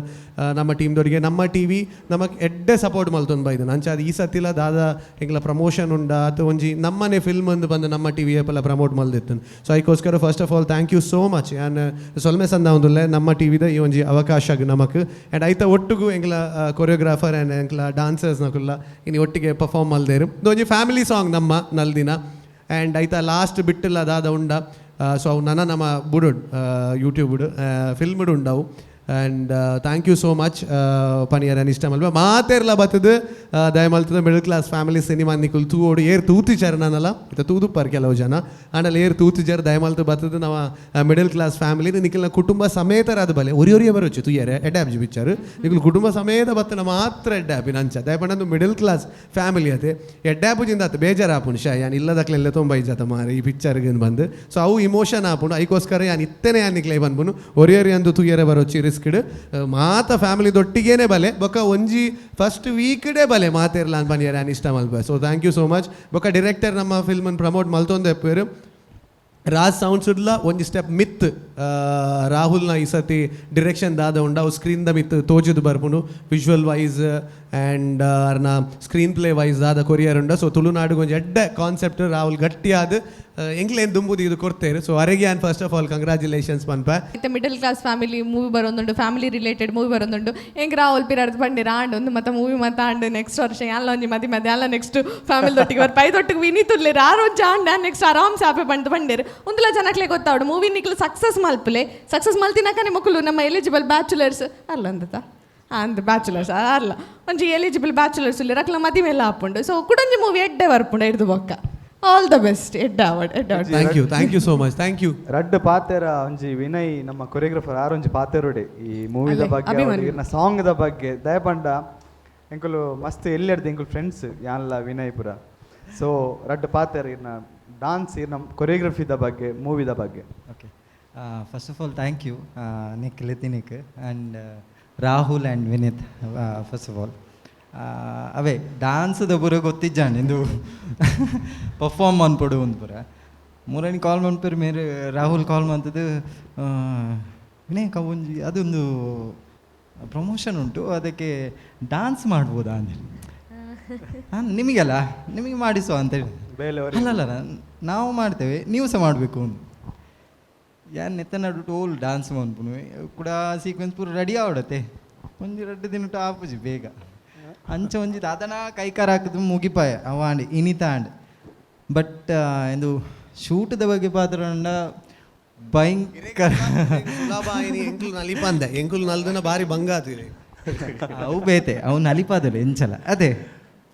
ನಮ್ಮ ಟೀಮ್ ದೊಟ್ಟಿಗೆ ನಮ್ಮ ಟಿ ವಿ ನಮಕ್ ಎಡ್ಡೆ ಸಪೋರ್ಟ್ ಮಲ್ತೊಂದು ಬೈದನ್. ಅಂಚ ಅದು ಈ ಸತಿಲ ದಾದ ಎಂಕ್ಲ ಪ್ರಮೋಷನ್ ಉಂಡ ಅಥವಾ ಒಂಜಿ ನಮ್ಮನೆ ಫಿಲ್ಮ್ ಅಂದು ಬಂದು ನಮ್ಮ ಟಿ ವಿ ಏಪಲ ಪ್ರಮೋಟ್ ಮಲ್ದಿತ್ತು. ಸೊ ಐಕೋಸ್ಕರ first of all thank you so much. ಯಾನ್ ಸೊಲ್ಮೆ ಸಂದ ಒಂದುಲ್ಲೆ ನಮ್ಮ ಟಿ ವಿದ ಈ ಒಂಜಿ ಅವಕಾಶ ನಮಕ್. ಆ್ಯಂಡ್ ಐತ ಒಟ್ಟುಗು ಎಂಕ್ಲ ಕೊರಿಯೋಗ್ರಾಫರ್ ಆ್ಯಂಡ್ ಎಂಕ್ಲ ಡಾನ್ಸರ್ಸ್ ನಕುಲ್ಲ ಇನಿ ಒಟ್ಟಿಗೆ ಪರ್ಫಾರ್ಮ್ ಮಲ್ದೇರು. ಇದು ಒಂಜಿ ಫ್ಯಾಮಿಲಿ ಸಾಂಗ್ ನಮ್ಮ ನಲ್ದಿನ. ಆ್ಯಂಡ್ ಐತ ಲಾಸ್ಟ್ ಬಿಟ್ಟಿಲ್ಲ ದಾದ ಉಂಡ. ಸೊ ಅವು ನನ ನಮ್ಮ ಬುಡುಡ್ ಯೂಟ್ಯೂಬ್ ಫಿಲ್ಮ್ಡ್ ಉಂಡವು. And thank you so much ಪನಿಯರ್ ಇಷ್ಟ ಮಲ್ಪ ಮಾತೇರ್ಲ ಬತ್ತದು ದಯಮಲ್ತದ middle class family cinema ನಿಕುಲ್ ತೂವೋಡು. ಏರ್ ತೂತಿಚಾರ ನಾನಲ್ಲ ಇತ್ತ ತೂದುಪ್ಪರ್ ಕೆಲವು ಜನ ಆಂಡಲ ಏರ್ ತೂತಿಚಾರ ದಯಮಲ್ತು ಬತ್ತದು ನಮ್ಮ middle class family ನಿಖಲ್ನ ಕುಟುಂಬ ಸಮೇತರಾದ ಬಲೆ ಒರಿ ಒರಿಯ ಬರೋಚು ತುಯ್ಯರೆ ಎಡ್ಡೆ ಪಿಕ್ಚರ್ ನಿಕುಲ್ ಕುಟುಂಬ ಸಮೇತ ಬತ್ತನ ಮಾತ್ರ ಎಡ್ಡೆ ಆಪಿನ ಅಂಚ ದಯಪಂಡ middle class family ಅತೆ ಎಡ್ಡೆ ಆಪುಜಿಂದ ಆತು ಬೇಜಾರು ಆಪುಂಡು ಶಾ ಯಾನ್ ಇಲ್ಲದಕ್ಲೆಲ್ಲ ತೊಂಬ ಇಜ್ಜಾತ ಮಾರೆ ಈ ಪಿಕ್ಚರ್ಗೆ ಬಂದು. ಸೊ ಅವು ಇಮೋಷನ್ ಆಪುಂಡು ಐಕೋಸ್ಕರ ಯಾನ್ ಇತ್ತನೆ ಯಾನ್ ನಿಕ್ಲೆ ಬಂದ್ಬುನು ಒರಿ ಒರಿ ಅಂದು ತುಯ್ಯರೆ ಬರೋಚಿ ರಿಸ್ಕ್ ಮಾತ ಫ್ಯಾಮಿಲಿ ದೊಟ್ಟಿಗೇನೆ ಬಲೆ ಬೊಕ ಒಂಜಿ ಫಸ್ಟ್ ವೀಕ್ಡೇ ಬಲೆ ಮಾತೇರ್ಲ ಅನ್ ಪನಿಯರ್ ಯಾನ್ ಇಷ್ಟ ಮಲ್ಪ. So thank you so much. ಬೊಕ ಡೈರೆಕ್ಟರ್ ನಮ್ಮ ಫಿಲ್ಮ್ ಪ್ರಮೋಟ್ ಮಲ್ತೊಂದು ಎಪ್ಪೇರು ರಾಜ್ ಸೌಂಡ್ಸ್ ಉಡ್ಲ ಒಂಜಿ ಸ್ಟೆಪ್ ಮಿತ್ ರಾಹುಲ್ನ ಈ ಸತಿ ಡಿರೆಕ್ಷನ್ ದಾದ ಉಂಡ ಅವು ಸ್ಕ್ರೀನ್ the ಮಿತ್ ತೋಜುದು ಬರ್ಪುಂಡು visual wise and ಅರ್ನ screen play wise ದಾದ ಕೊರಿಯರ್ ಉಂಡ. ಸೊ ತುಳುನಾಡುಗೆ ಒಂಜಿ ಎಡ್ಡೆ ಕಾನ್ಸೆಪ್ಟ್ ರಾಹುಲ್ ಗಟ್ಟಿಯಾದ ಎಂಕ್ಲೇನ್ ದುಂಬುದು ಇದು ಕೊಡ್ತೇರು. ಸೊ ಅರೆಗೆ and first of all congratulations ಪನ್ಪ. ಇತ್ತೆ middle class family movie ಬರೋದುಂಡು, family related movie ಬರೋದುಂಡು. ಎಂಕ್ ರಾಹುಲ್ ಪಿರಾರ್ದ್ ಪಂಡಿರ ಆಂಡ್ ಒಂದು ಮತ್ತೆ ಮೂವಿ ಮತ್ತೆ ಆಂಡ್ ನೆಕ್ಸ್ಟ್ ವರ್ಷ ಯಾಲ ಒಂಜಿ ಮದಿ ಮದಿ ಅಲ್ಲ ನೆಕ್ಸ್ಟ್ ಫ್ಯಾಮಿಲಿ ದೊಟ್ಟಿಗೆ ಬರ್ಪ ಐದೊಟ್ಟಿಗೆ ವಿನೀತ್ ಉಲ್ಲೇರು ಆರು ಒಂಜಿ ಆಂಡ್ ನೆಕ್ಸ್ಟ್ ಆರಾಮ್ ಸಾಪೆ ಪಂಡ್ ಪಂಡೇರು. ಒಂದುಲ ಜನಕ್ಲೆ ಗೊತ್ತಾವಡು ಮೂವಿ ನಿಕ್ಲು ಸಕ್ಸಸ್ ಮಲ್ಪಲೆ ಸಕ್ಸಸ್ ಮಲ್ತಿನಕನೆ ಮೊಕುಲು ನಮ್ಮ ಎಲಿಜಿಬಲ್ ಬ್ಯಾಚುಲರ್ಸ್ ಅಲ್ಲ ಅಂದತ ಅಂದ್ ಬ್ಯಾಚುಲರ್ಸ್ ಅಲ್ಲ ಒಂಜಿ ಎಲಿಜಿಬಲ್ ಬ್ಯಾಚುಲರ್ಸ್ ಉಲ್ಲೇರು ಅಕ್ಲ ಮದಿ ಮೇಲೆ ಆಪುಂಡು. ಸೊ ಕುಡೊಂಜಿ ಮೂವಿ ಎಡ್ಡೆ ಬರ್ಪುಂಡು ಹಿಡ್ದು ಬೊಕ್ಕ all the best ಎಡ್ಡೆ award ಎಡ್ಡೆ award. Thank you, thank you so much, thank you. ರಡ್ಡ್ ಪಾತೆರ ಒಂಜಿ ವಿನಯ್ ನಮ್ಮ ಕೊರಿಯೋಗ್ರಾಫರ್ ಆರ್ ಒಂಜಿ ಪಾತೆರುಡೆ ಈ ಮೂವಿದ ಬಗ್ಗೆ ಇರ್ನ ಸಾಂಗ್ the ಬಗ್ಗೆ ದಯಪಂಡ ಎಂಕುಲು ಮಸ್ತ್ ಎಲ್ಲೆಡ್ದು ಎಂಕುಲು ಫ್ರೆಂಡ್ಸ್ ಯಾನ್ಲ ವಿನಯ್ ಪುರ. ಸೊ ರಡ್ಡ್ ಪಾತೆರ ಇರ್ನ ಡಾನ್ಸ್ ಇರ್ನ ಕೊರಿಯೋಗ್ರಫಿದ ಬಗ್ಗೆ ಮೂವಿದ ಬಗ್ಗೆ. Okay, first of all thank you Nick ಲಿತಿನಿಕ್ and Rahul and Vineeth. First of all away ಡಾನ್ಸ್ದ ಪೂರ ಗೊತ್ತಿಜ್ಜಾಂಡ್ ಇಂದು ಪರ್ಫಾರ್ಮ್ ಮನ್ಪೊಡು ಒಂದು ಪೂರ ಮೂರನಿ ಕಾಲ್ ಮನ್ಪೇರು ಮೇರೆ ರಾಹುಲ್ ಕಾಲ್ ಮಂತದ್ದು ವಿನಯ್ ಒಂಜಿ ಅದೊಂದು ಪ್ರಮೋಷನ್ ಉಂಟು ಅದಕ್ಕೆ ಡಾನ್ಸ್ ಮಾಡ್ಬೋದಾ ಅಂತೇಳಿ. ಹಾಂ ನಿಮಗೆಲ್ಲ ನಿಮಗೆ ಮಾಡಿಸುವ ಅಂತೇಳಿ. ಅಲ್ಲ ಅಲ್ಲ ನಾವು ಮಾಡ್ತೇವೆ ನೀವು ಸಹ ಮಾಡಬೇಕು ಅಂತ. ಯಾನ್ ನೆತ್ತ ನಡು ಟೋಲ್ ಡಾನ್ಸ್ ಮನ್ಪುನು ಕೂಡ ಸೀಕ್ವೆನ್ಸ್ ಪೂರ ರೆಡಿ ಆವಡತ್ತೆ ಒಂಜಿ ರಡ್ಡು ದಿನ ಆಪುಜಿ ಬೇಗ ಅಂಚ ಒಂಜಿ ದಾದನ ಕೈಕಾರ ಹಾಕಿದ್ ಮುಗಿಪಾಯ ಅವ ಆಂಡ್ ಇನಿತ ಆಂಡ್. ಬಟ್ ಇಂದು ಶೂಟ್ದ ಬಗ್ಗೆ ಪಾತ್ರ ಭಯಂಕರ ಎಂಕುಲು ನಲಿಪಂದೆ ಎಂಕುಲು ನಲ್ದನ ಬಾರಿ ಬಂಗ ಆತಿರಿ ಅವು ಬೇತೆ ಅವು ನಲಿಪಾದಲ್ಲ ಎಂಚಲ ಅದೇ.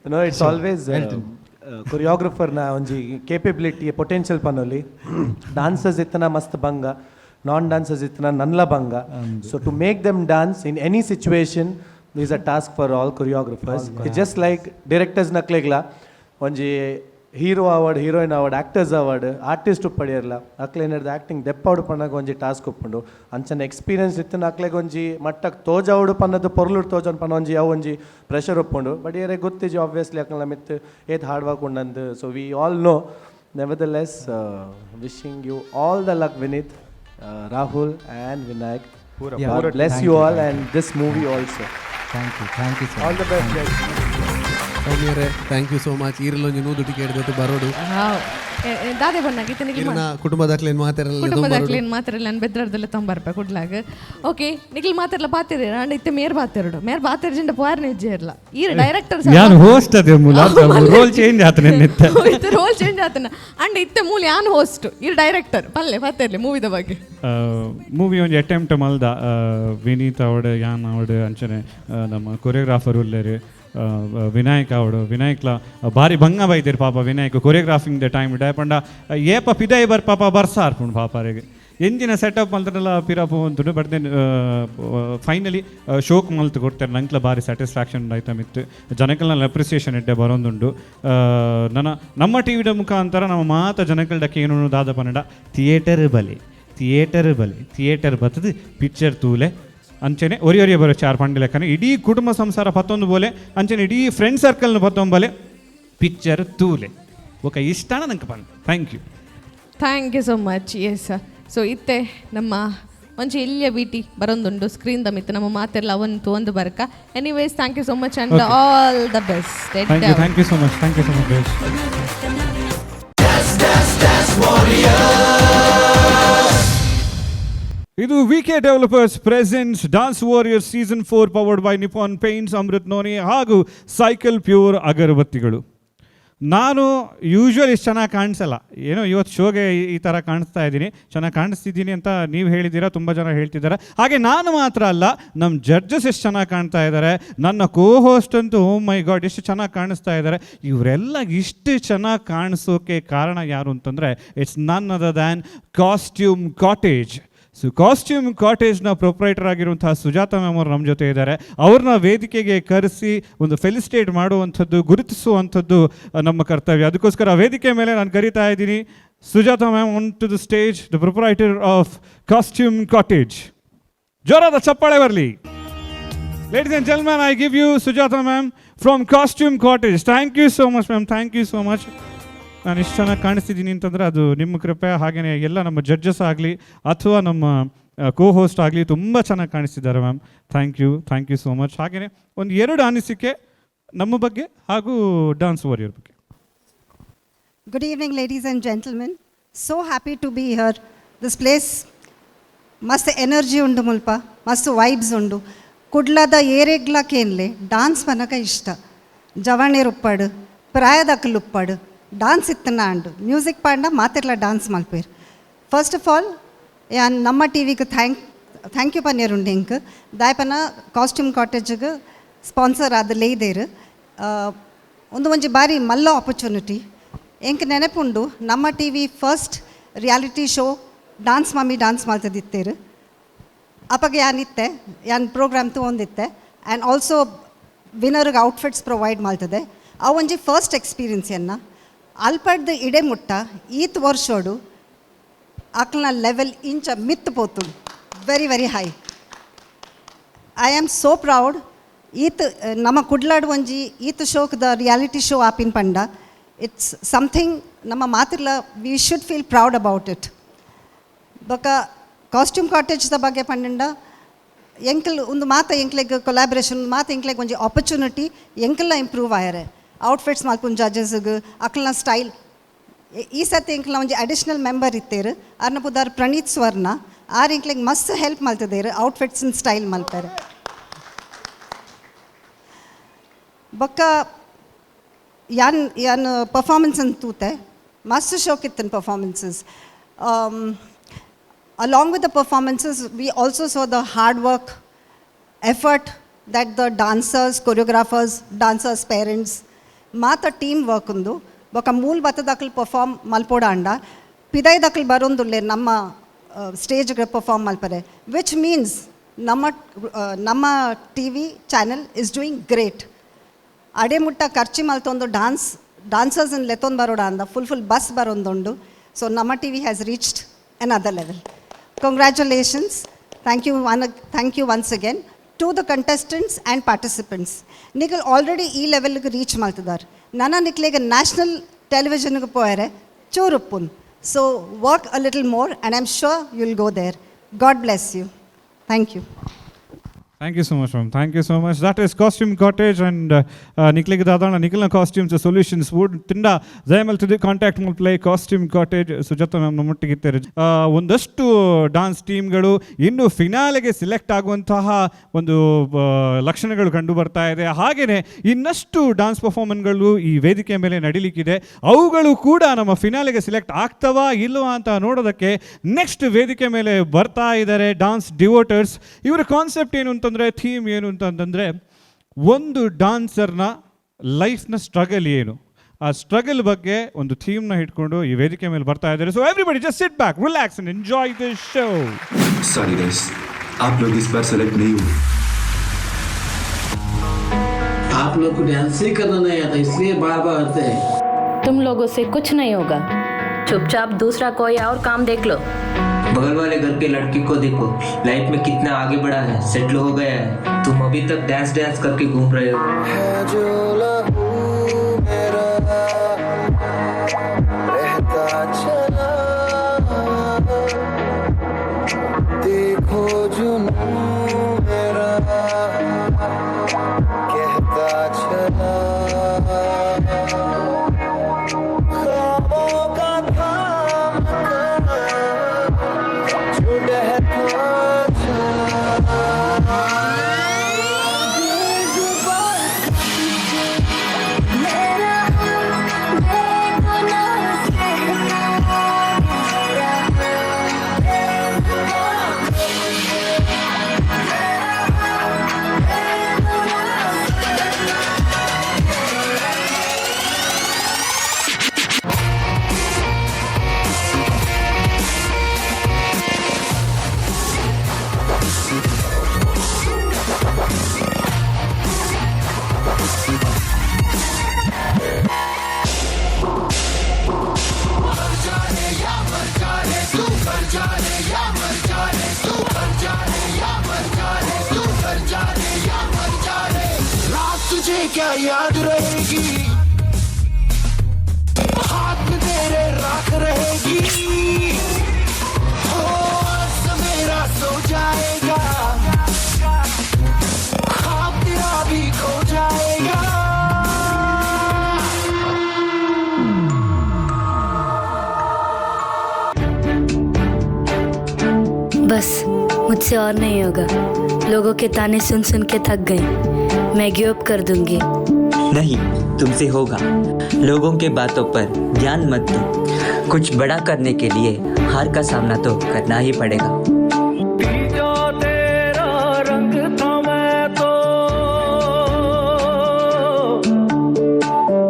No, it's always ಕೊರಿಯೋಗ್ರಫರ್ನ ಒಂಜಿ ಕೇಪಬಿಲಿಟಿ ಪೊಟೆನ್ಷಿಯಲ್ ಪನೊಲಿ. ಡಾನ್ಸರ್ಸ್ ಇತ್ತನ ಮಸ್ತ್ ಬಂಗ, ನಾನ್ ಡಾನ್ಸರ್ಸ್ ಇತ್ತನ ನನ್ಲ ಬಂಗ. So to make them dance in any situation is a task for all choreographers. It just like directors ನಕ್ಲೆಗ್ಲ ಒಂಜಿ hero award, heroine award, actors award, artist ಉಪ್ಪಡಿಯರ್ಲ ಅಕ್ಲೇನರ್ದು acting ದೆಪ್ಪಾವಡು ಪನ್ನಾಗ ಒಂಜಿ task ಉಪ್ಪುಂಡು. ಅಂಚನೆ experience ಇತ್ತಿನ ಅಕ್ಲೆಗ್ ಒಂಜಿ ಮಟ್ಟಕ್ಕೆ ತೋಜಾವಡು ಪನ್ನದು ಪೊರ್ಲುಡ್ ತೋಜಾನ್ ಪನ್ನ ಒಂಜಿ ಅವು ಒಂಜಿ ಪ್ರೆಷರ್ ಉಪ್ಪುಂಡು. ಬಟ್ ಏರೆ ಗೊತ್ತಿಜಿ ಆಬ್ವಿಯಸ್ಲಿ ಅಕ್ಲ ಮಿತ್ ಏತ್ ಹಾರ್ಡ್ ವರ್ಕ್ ಉಂಡಂದು. So we all know. Nevertheless wishing you all the luck Vineeth, Rahul and Vinayak. God bless you all and this movie also. Thank you, thank you. All the best. ಸೌಮ್ಯರೇ, thank you so much. ಈರಲ್ಲೊಂಜಿ 100 ticket ದತ್ತು ಬರೋಡು. ದಾದೆ ಬನ್ನಾಗ ಇತ್ತೆ ಇರ್ನ ಕುಟುಂಬದಾಕ್ಲೇನ್ ಮಾತೆರಲ್ಲ. ಕುಟುಂಬದಾಕ್ಲೇನ್ ಮಾತೆರಲ್ಲ, ನಾನು ಬೆದ್ರರ್ದಲ್ಲ ತೊಂಬರ್ಪ ಕುಡ್ಲಾಗ. Okay, Nikhil ಮಾತೆರ್ಲ ಪಾತಿರ ಅಂಡ ಇತ್ತೆ ಮೇರ್ ಬಾತಿರಡು ಮೇರ್ ಬಾತಿರ ಜಿಂಡ ಪೋರ್ನೆ ಇಜ್ಜೆ ಇರ್ಲ ಈರ್ ಡೈರೆಕ್ಟರ್. ಯಾನ್ ಹೋಸ್ಟ್ ಅದೇ ಮೂಲ ರೋಲ್ ಚೇಂಜ್ ಆತನೆ ನಿತ್ತೆ. ಇತ್ತೆ ರೋಲ್ ಚೇಂಜ್ ಆತನ ಅಂಡ ಇತ್ತೆ ಮೂಲ ಯಾನ್ ಹೋಸ್ಟ್, ಈರ್ ಡೈರೆಕ್ಟರ್. ಪಲ್ಲೆ ಪಾತೆರ್ಲಿ ಮೂವಿದ ಬಗ್ಗೆ. ಮೂವಿ ಒಂಜಿ ಅಟೆಂಪ್ಟ್ ಮಲ್ದ ವಿನೀತ್ ಅವಡ್, ಯಾನ್ ಅವಡ್, ಅಂಚನೆ ನಮ್ಮ ಕೊರಿಯೋಗ್ರಾಫರ್ ಉಲ್ಲೇರು ವಿನಾಯಕ್ ಅವಡು. ವಿನಾಯಕ್ಲ ಭಾರಿ ಭಂಗ ಬೈದಿರು ಪಾಪ ವಿನಾಯಕ್ ಕೊರಿಯೋಗ್ರಾಫಿಂಗ್ the time ಪಂಡ ಏಪ ಪಿದೈ ಬರ್ ಪಾಪ ಬರ್ಸಾರ್ಪುಂಡು ಪಾಪಾರಿಗೆ ಎಂಜಿನ ಸೆಟಪ್ ಮಲ್ತಡಲ ಪಿರ ಪೋವಂತುಂಡು. But then finally ಶೋಕ್ ಮಲ್ತ್ ಕೊಡ್ತಾರೆ. ನಂಕ್ಲ ಭಾರಿ ಸ್ಯಾಟಿಸ್ಫ್ಯಾಕ್ಷನ್ ಐಟಮ್ ಇತ್ತು, ಜನಕಲ್ನ ಅಪ್ರಿಸಿಯೇಷನ್ ಎಡ್ಡೆ ಬರೋದುಂಡು. ನನ್ನ ನಮ್ಮ ಟಿ ವಿದ ಮುಖಾಂತರ ನಮ್ಮ ಮಾತ ಜನಕಲ್ಡಕ್ಕೆ ಏನು ದಾದ ಪನ್ನಡ, ಥಿಯೇಟರ್ ಬಲಿ, ಥಿಯೇಟರ್ ಬಲಿ, ಥಿಯೇಟರ್ ಬತ್ತದ ಪಿಕ್ಚರ್ ತೂಲೆ. ಅಂಚನೆ ಒರಿ ಒರಿಯ ಬರೋ ಚಾರ್ ಪಂಡಿ ಲೆಕ್ಕನೆ ಇಡೀ ಕುಟುಂಬ ಸಂಸಾರ ಪತ್ತೊಂದು ಬೋಲೆ, ಅಂಚನೆ ಇಡೀ ಫ್ರೆಂಡ್ ಸರ್ಕಲ್ನ ಪತ್ತೊಂದು ಬೋಲೆ ಪಿಕ್ಚರ್ ತೂಲೆ. ಓಕೆ, ಇಷ್ಟಾನ ನಂಗೆ ಪಂದ್. Thank you. Thank you so much. Yes, so ಇತ್ತೆ ನಮ್ಮ ಒಂಚಿ ಎಲ್ಲಿಯ ಬೀಟಿ ಬರೋದುಂಡು ಸ್ಕ್ರೀನ್ the ಮಿತ್ತು ನಮ್ಮ ಮಾತೆಲ್ಲ ಅವಂತು ಒಂದು ಬರ್ಕ. Anyways, thank you so much and all the best. Thank you, thank you so much, thank you so much. ಇದು V K developers presents dance warrior season 4 powered by Nippon paints, Amrit noni ಹಾಗೂ cycle pure ಅಗರಬತ್ತಿಗಳು. ನಾನು usually ಇಷ್ಟು ಚೆನ್ನಾಗಿ ಕಾಣಿಸಲ್ಲ, ಏನೋ ಇವತ್ತು ಶೋಗೆ ಈ ಥರ ಕಾಣಿಸ್ತಾ ಇದ್ದೀನಿ, ಚೆನ್ನಾಗಿ ಕಾಣಿಸ್ತಿದ್ದೀನಿ ಅಂತ ನೀವು ಹೇಳಿದ್ದೀರಾ, ತುಂಬ ಜನ ಹೇಳ್ತಿದ್ದಾರೆ. ಹಾಗೆ ನಾನು ಮಾತ್ರ ಅಲ್ಲ, ನಮ್ಮ ಜಡ್ಜಸ್ ಎಷ್ಟು ಚೆನ್ನಾಗಿ ಕಾಣ್ತಾ ಇದ್ದಾರೆ, ನನ್ನ ಕೋ ಹೋಸ್ಟ್ ಅಂತೂ ಓ ಮೈ ಗಾಡ್ ಎಷ್ಟು ಚೆನ್ನಾಗಿ ಕಾಣಿಸ್ತಾ ಇದ್ದಾರೆ. ಇವರೆಲ್ಲ ಇಷ್ಟು ಚೆನ್ನಾಗಿ ಕಾಣಿಸೋಕೆ ಕಾರಣ ಯಾರು ಅಂತಂದರೆ it's none other than costume cottage. So costume ಕಾಟೇಜ್ನ proprietor ಆಗಿರುವಂತಹ ಸುಜಾತ ಮ್ಯಾಮ್ ಅವರು ನಮ್ಮ ಜೊತೆ ಇದ್ದಾರೆ. ಅವ್ರನ್ನ ವೇದಿಕೆಗೆ ಕರೆಸಿ ಒಂದು ಫೆಲಿಸಿಟೇಟ್ ಮಾಡುವಂಥದ್ದು, ಗುರುತಿಸುವಂಥದ್ದು ನಮ್ಮ ಕರ್ತವ್ಯ. ಅದಕ್ಕೋಸ್ಕರ ವೇದಿಕೆ ಮೇಲೆ ನಾನು ಕರೀತಾ ಇದ್ದೀನಿ Sujata ma'am on to the stage, the proprietor of costume cottage. ಜೋರಾದ ಚಪ್ಪಾಳೆ ಬರಲಿ. Ladies and gentlemen, I give you Sujata ma'am from costume cottage. Thank you so much ma'am, thank you so much. ನಾನು ಇಷ್ಟು ಚೆನ್ನಾಗಿ ಕಾಣಿಸ್ತಿದ್ದೀನಿ ಅಂತಂದರೆ ಅದು ನಿಮ್ಮ ಕೃಪೆ. ಹಾಗೆಯೇ ಎಲ್ಲ ನಮ್ಮ ಜಡ್ಜಸ್ ಆಗಲಿ ಅಥವಾ ನಮ್ಮ ಕೋ ಹೋಸ್ಟ್ ಆಗಲಿ ತುಂಬ ಚೆನ್ನಾಗಿ ಕಾಣಿಸ್ತಿದ್ದಾರೆ ma'am. Thank you, thank you so much. ಹಾಗೆಯೇ ಒಂದು ಎರಡು ಅನಿಸಿಕೆ ನಮ್ಮ ಬಗ್ಗೆ ಹಾಗೂ ಡಾನ್ಸ್ ವಾರಿಯರ್ ಬಗ್ಗೆ. Good evening, ladies and gentlemen. So happy to be here. This place ಮಸ್ತ್ ಎನರ್ಜಿ ಉಂಡು ಮುಲ್ಪ, ಮಸ್ತ್ ವೈಬ್ಸ್ ಉಂಡು. ಕುಡ್ಲದ ಏರೆಗ್ಲ ಕೇನ್ಲೆ ಡಾನ್ಸ್ ಮನಕ ಇಷ್ಟ. ಜವಣೇರ್ ಉಪ್ಪಾಡು, ಪ್ರಾಯದಕ್ಕಲು ಉಪ್ಪಾಡು, ಡಾನ್ಸ್ ಇತ್ತನ ಅಂಡು ಮ್ಯೂಸಿಕ್ ಪಾಂಡ ಮಾತಿರ್ಲ ಡಾನ್ಸ್ ಮಲ್ಪೇರು. First of all ಯಾನ್ ನಮ್ಮ ಟಿ ವಿಗೆ thank you ಪನ್ಯರುಂಡು ಎಂಕ್ ದಾಯಪನ ಕಾಸ್ಟ್ಯೂಮ್ ಕಾಟೇಜ್ಗೆ ಸ್ಪಾನ್ಸರ್ ಆದ ಲೇದೇರು ಒಂದು ಒಂಜಿ ಬಾರಿ ಮಲ್ಲ ಆಪರ್ಚುನಿಟಿ. ಎಂಕ್ ನೆನಪುಂಡು ನಮ್ಮ T V first reality show dance mummy dance ಮಲ್ತದಿತ್ತೇರು. ಅಪಗ ಯಾನಿತ್ತೆ ಯಾನ್ ಪ್ರೋಗ್ರಾಮ್ ತಗೊಂಡಿತ್ತೆ ಆ್ಯಂಡ್ ಆಲ್ಸೋ ವಿನರ್ಗೆ ಔಟ್ಫಿಟ್ಸ್ ಪ್ರೊವೈಡ್ ಮಾಡ್ತದೆ. ಆ ಒಂಜಿ ಫಸ್ಟ್ ಎಕ್ಸ್ಪೀರಿಯನ್ಸ್ ಎನ್ನ ಅಲ್ಪಡ್ದು ಇಡೆ ಮುಟ್ಟ ಈತ್ ವರ್ಷೋಡು ಅಕ್ಲನ ಲೆವೆಲ್ ಇಂಚ ಮಿತ್ ಪೋತು very very high. I am so proud. ಈತ್ ನಮ್ಮ ಕುಡ್ಲಾಡ್ ಒಂಜಿ ಈತ್ ಶೋಕ್ದ ರಿಯಾಲಿಟಿ ಶೋ ಆಪಿನ ಪಂಡ it's something ನಮ್ಮ ಮಾತಿರ್ಲ we should feel proud about it. ಬೊಕ ಕಾಸ್ಟ್ಯೂಮ್ ಕಾಟೇಜ್ದ ಬಗ್ಗೆ ಪಂಡ ಎಂಕಲ್ ಒಂದು ಮಾತ ಎಂಕ್ಲೆಗ್ ಕೊಲಾಬ್ರೇಷನ್ ಮಾತ ಎಂಕ್ಲೆಗ್ ಒಂಜಿ ಆಪರ್ಚುನಿಟಿ ಎಂಕಲ್ನ ಇಂಪ್ರೂವ್ ಆಯರೆ ಔಟ್ಫಿಟ್ಸ್ ಮಲ್ಪುನ್ ಜಡ್ಜಸ್ಗ್ ಅಕ್ಲ್ನ ಸ್ಟೈಲ್. ಈ ಸತಿ ಎಂಕ್ಲ ಒಂಜಿ ಅಡಿಷ್ನಲ್ ಮೆಂಬರ್ ಇತ್ತೇರು ಅರ್ನ ಪುದಾರ್ ಪ್ರಣೀತ್ ಸ್ವರ್ಣ ಆರ್ ಎಂಕ್ಲೆಗ್ ಮಸ್ತ್ ಹೆಲ್ಪ್ ಮಲ್ತದೇರು ಔಟ್ಫಿಟ್ಸ್ ಸ್ಟೈಲ್ ಮಲ್ಪೆರೆ. ಬೊಕ್ಕ ಯಾನ್ ಯಾನ್ ಪರ್ಫಾರ್ಮೆನ್ಸ್ ಅಂತ ತೂತೆ ಮಸ್ತ್ ಶೋಕ್ ಇತ್ತನ್ performances. Along with the performances, we also saw the hard work, effort that the dancers, choreographers, dancers' parents, ಮಾತ ಟೀಮ್ ವರ್ಕ್ ಉಂದು. ಬೊಕ ಮೂಲ್ ಬತ್ತದಕ್ಲು ಪರ್ಫಾರ್ಮ್ ಮಲ್ಪೋಡ ಅಂಡ ಪಿದೈದಕ್ಲು ಬರೋಂದುಲ್ಲೆ ನಮ್ಮ ಸ್ಟೇಜ್ಗೆ ಪರ್ಫಾರ್ಮ್ ಮಲ್ಪರೆ, which means ನಮ್ಮ ನಮ್ಮ T V channel is doing great. ಅಡೆ ಮುಟ್ಟ ಖರ್ಚು ಮಲ್ತೊಂದು ಡಾನ್ಸರ್ಸ್ ಲೆತ್ತೊಂದು ಬರೋಡ ಅಂದ full full bus ಬರೋಂದುಂಡು. So ನಮ್ಮ T V has reached another level. Congratulations. Thank you once again to the contestants and participants. ನಿಕಲ್ already ಈ ಲೆವೆಲ್ಗೆ ರೀಚ್ ಮಾಡ್ತಿದ್ದಾರೆ. ನನ್ನ ನಿಕ್ಲೆಗೆ national ಟೆಲಿವಿಷನ್ಗೆ ಪೋಯರೆ ಚೂರುಪ್ಪುನ್. So work a little more and I am sure you will go there. God bless you. Thank you. Thank you so much ma'am, thank you so much. That is Costume Cottage. And ನಿಕ್ಲಿಗೆ ದಾದಾಣ ನಿಖಿಲ್ನ costumes solutions ವುಡ್ ತಿಂಡ ದಯಮಲ್ತಿದ್ದು contact ಮಲ್ಪ್ಲೈ Costume Cottage. Sujata ma'am ನಮ್ಮೊಟ್ಟಿಗಿದ್ದಾರೆ. ಒಂದಷ್ಟು dance ಟೀಮ್ಗಳು ಇನ್ನು ಫಿನಾಲೆಗೆ ಸೆಲೆಕ್ಟ್ ಆಗುವಂತಹ ಒಂದು ಲಕ್ಷಣಗಳು ಕಂಡು ಬರ್ತಾ ಇದೆ. ಹಾಗೆಯೇ ಇನ್ನಷ್ಟು ಡಾನ್ಸ್ ಪರ್ಫಾರ್ಮೆನ್ಸ್ಗಳು ಈ ವೇದಿಕೆ ಮೇಲೆ ನಡೀಲಿಕ್ಕಿದೆ. ಅವುಗಳು ಕೂಡ ನಮ್ಮ ಫಿನಾಲೆಗೆ ಸೆಲೆಕ್ಟ್ ಆಗ್ತವಾ ಇಲ್ವಾ ಅಂತ ನೋಡೋದಕ್ಕೆ ನೆಕ್ಸ್ಟ್ ವೇದಿಕೆ ಮೇಲೆ ಬರ್ತಾ ಇದ್ದಾರೆ ಡಾನ್ಸ್ ಡಿವೋಟರ್ಸ್. ಇವರ ಕಾನ್ಸೆಪ್ಟ್ ಏನು ಅಂತಂದರೆ, ಥೀಮ್ ಏನು ಅಂತಂದರೆ, ಒಂದು ಡಾನ್ಸರ್ನ ಲೈಫ್ನ ಸ್ಟ್ರಗಲ್ ಏನು, ಆ ಸ್ಟ್ರಗಲ್ ಬಗ್ಗೆ ಒಂದು ಥೀಮ್ನ ಇಟ್ಕೊಂಡು ಈ ವೇದಿಕೆ ಮೇಲೆ ಬರ್ತಾ ಇದ್ದಾರೆ. So everybody just sit back, relax and enjoy this show. Sorry guys, आप लोग इस बार सेलेक्ट नहीं हुए. आप लोग को डांस ही करना नहीं आता, इसलिए बार बार आते हैं. तुम लोगों से कुछ नहीं होगा, चुपचाप दूसरा कोई और काम देख लो. बगल वाले घर के लड़की को देखो, लाइफ में कितना आगे बढ़ा है, सेटल हो गया है. तुम अभी तक डांस डांस करके घूम रहे हो. है जो लहू मेरा बहता चला, देखो जुनून मेरा कहता चला, ख्वाबों का थाम कर जो बहता चला. मेरा बेगुनाह कहता मेरा रात तुझे क्या याद रहेगी, हाथ में तेरे राख रहेगी. हो आज सवेरा सो जाएगा, ख्वाब तेरा भी खो जाएगा. बस मुझसे और नहीं होगा. लोगों के ताने सुन सुन के थक गई. मैं गिव अप कर दूंगी. नहीं, तुमसे होगा. लोगों के बातों पर ध्यान मत दो. कुछ बड़ा करने के लिए हार का सामना तो करना ही पड़ेगा. जो तेरा रंग था मैं तो,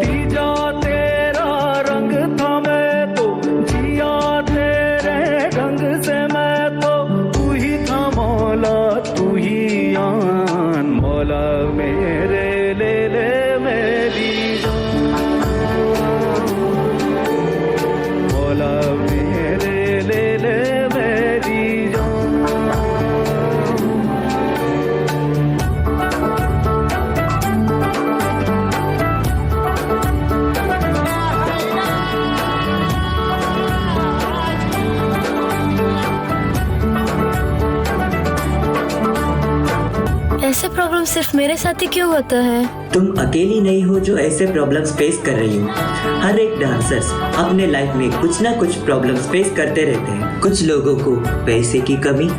तीजा तेरा रंग था मैं तो, जिया तेरे रंग से मैं तो. तू ही था मौला, तू ही आन, मौला मेरे ले ले मेरी जान, मौला मेरे ले ले मेरी जान. ऐसे प्रॉब्लम सिर्फ मेरे साथ ही क्यों होता है? तुम अकेली नहीं हो जो ऐसे प्रॉब्लम्स फेस कर रही हो. हर एक डांसर्स अपने लाइफ में कुछ ना कुछ प्रॉब्लम्स फेस करते रहते हैं. कुछ लोगों को पैसे की कमी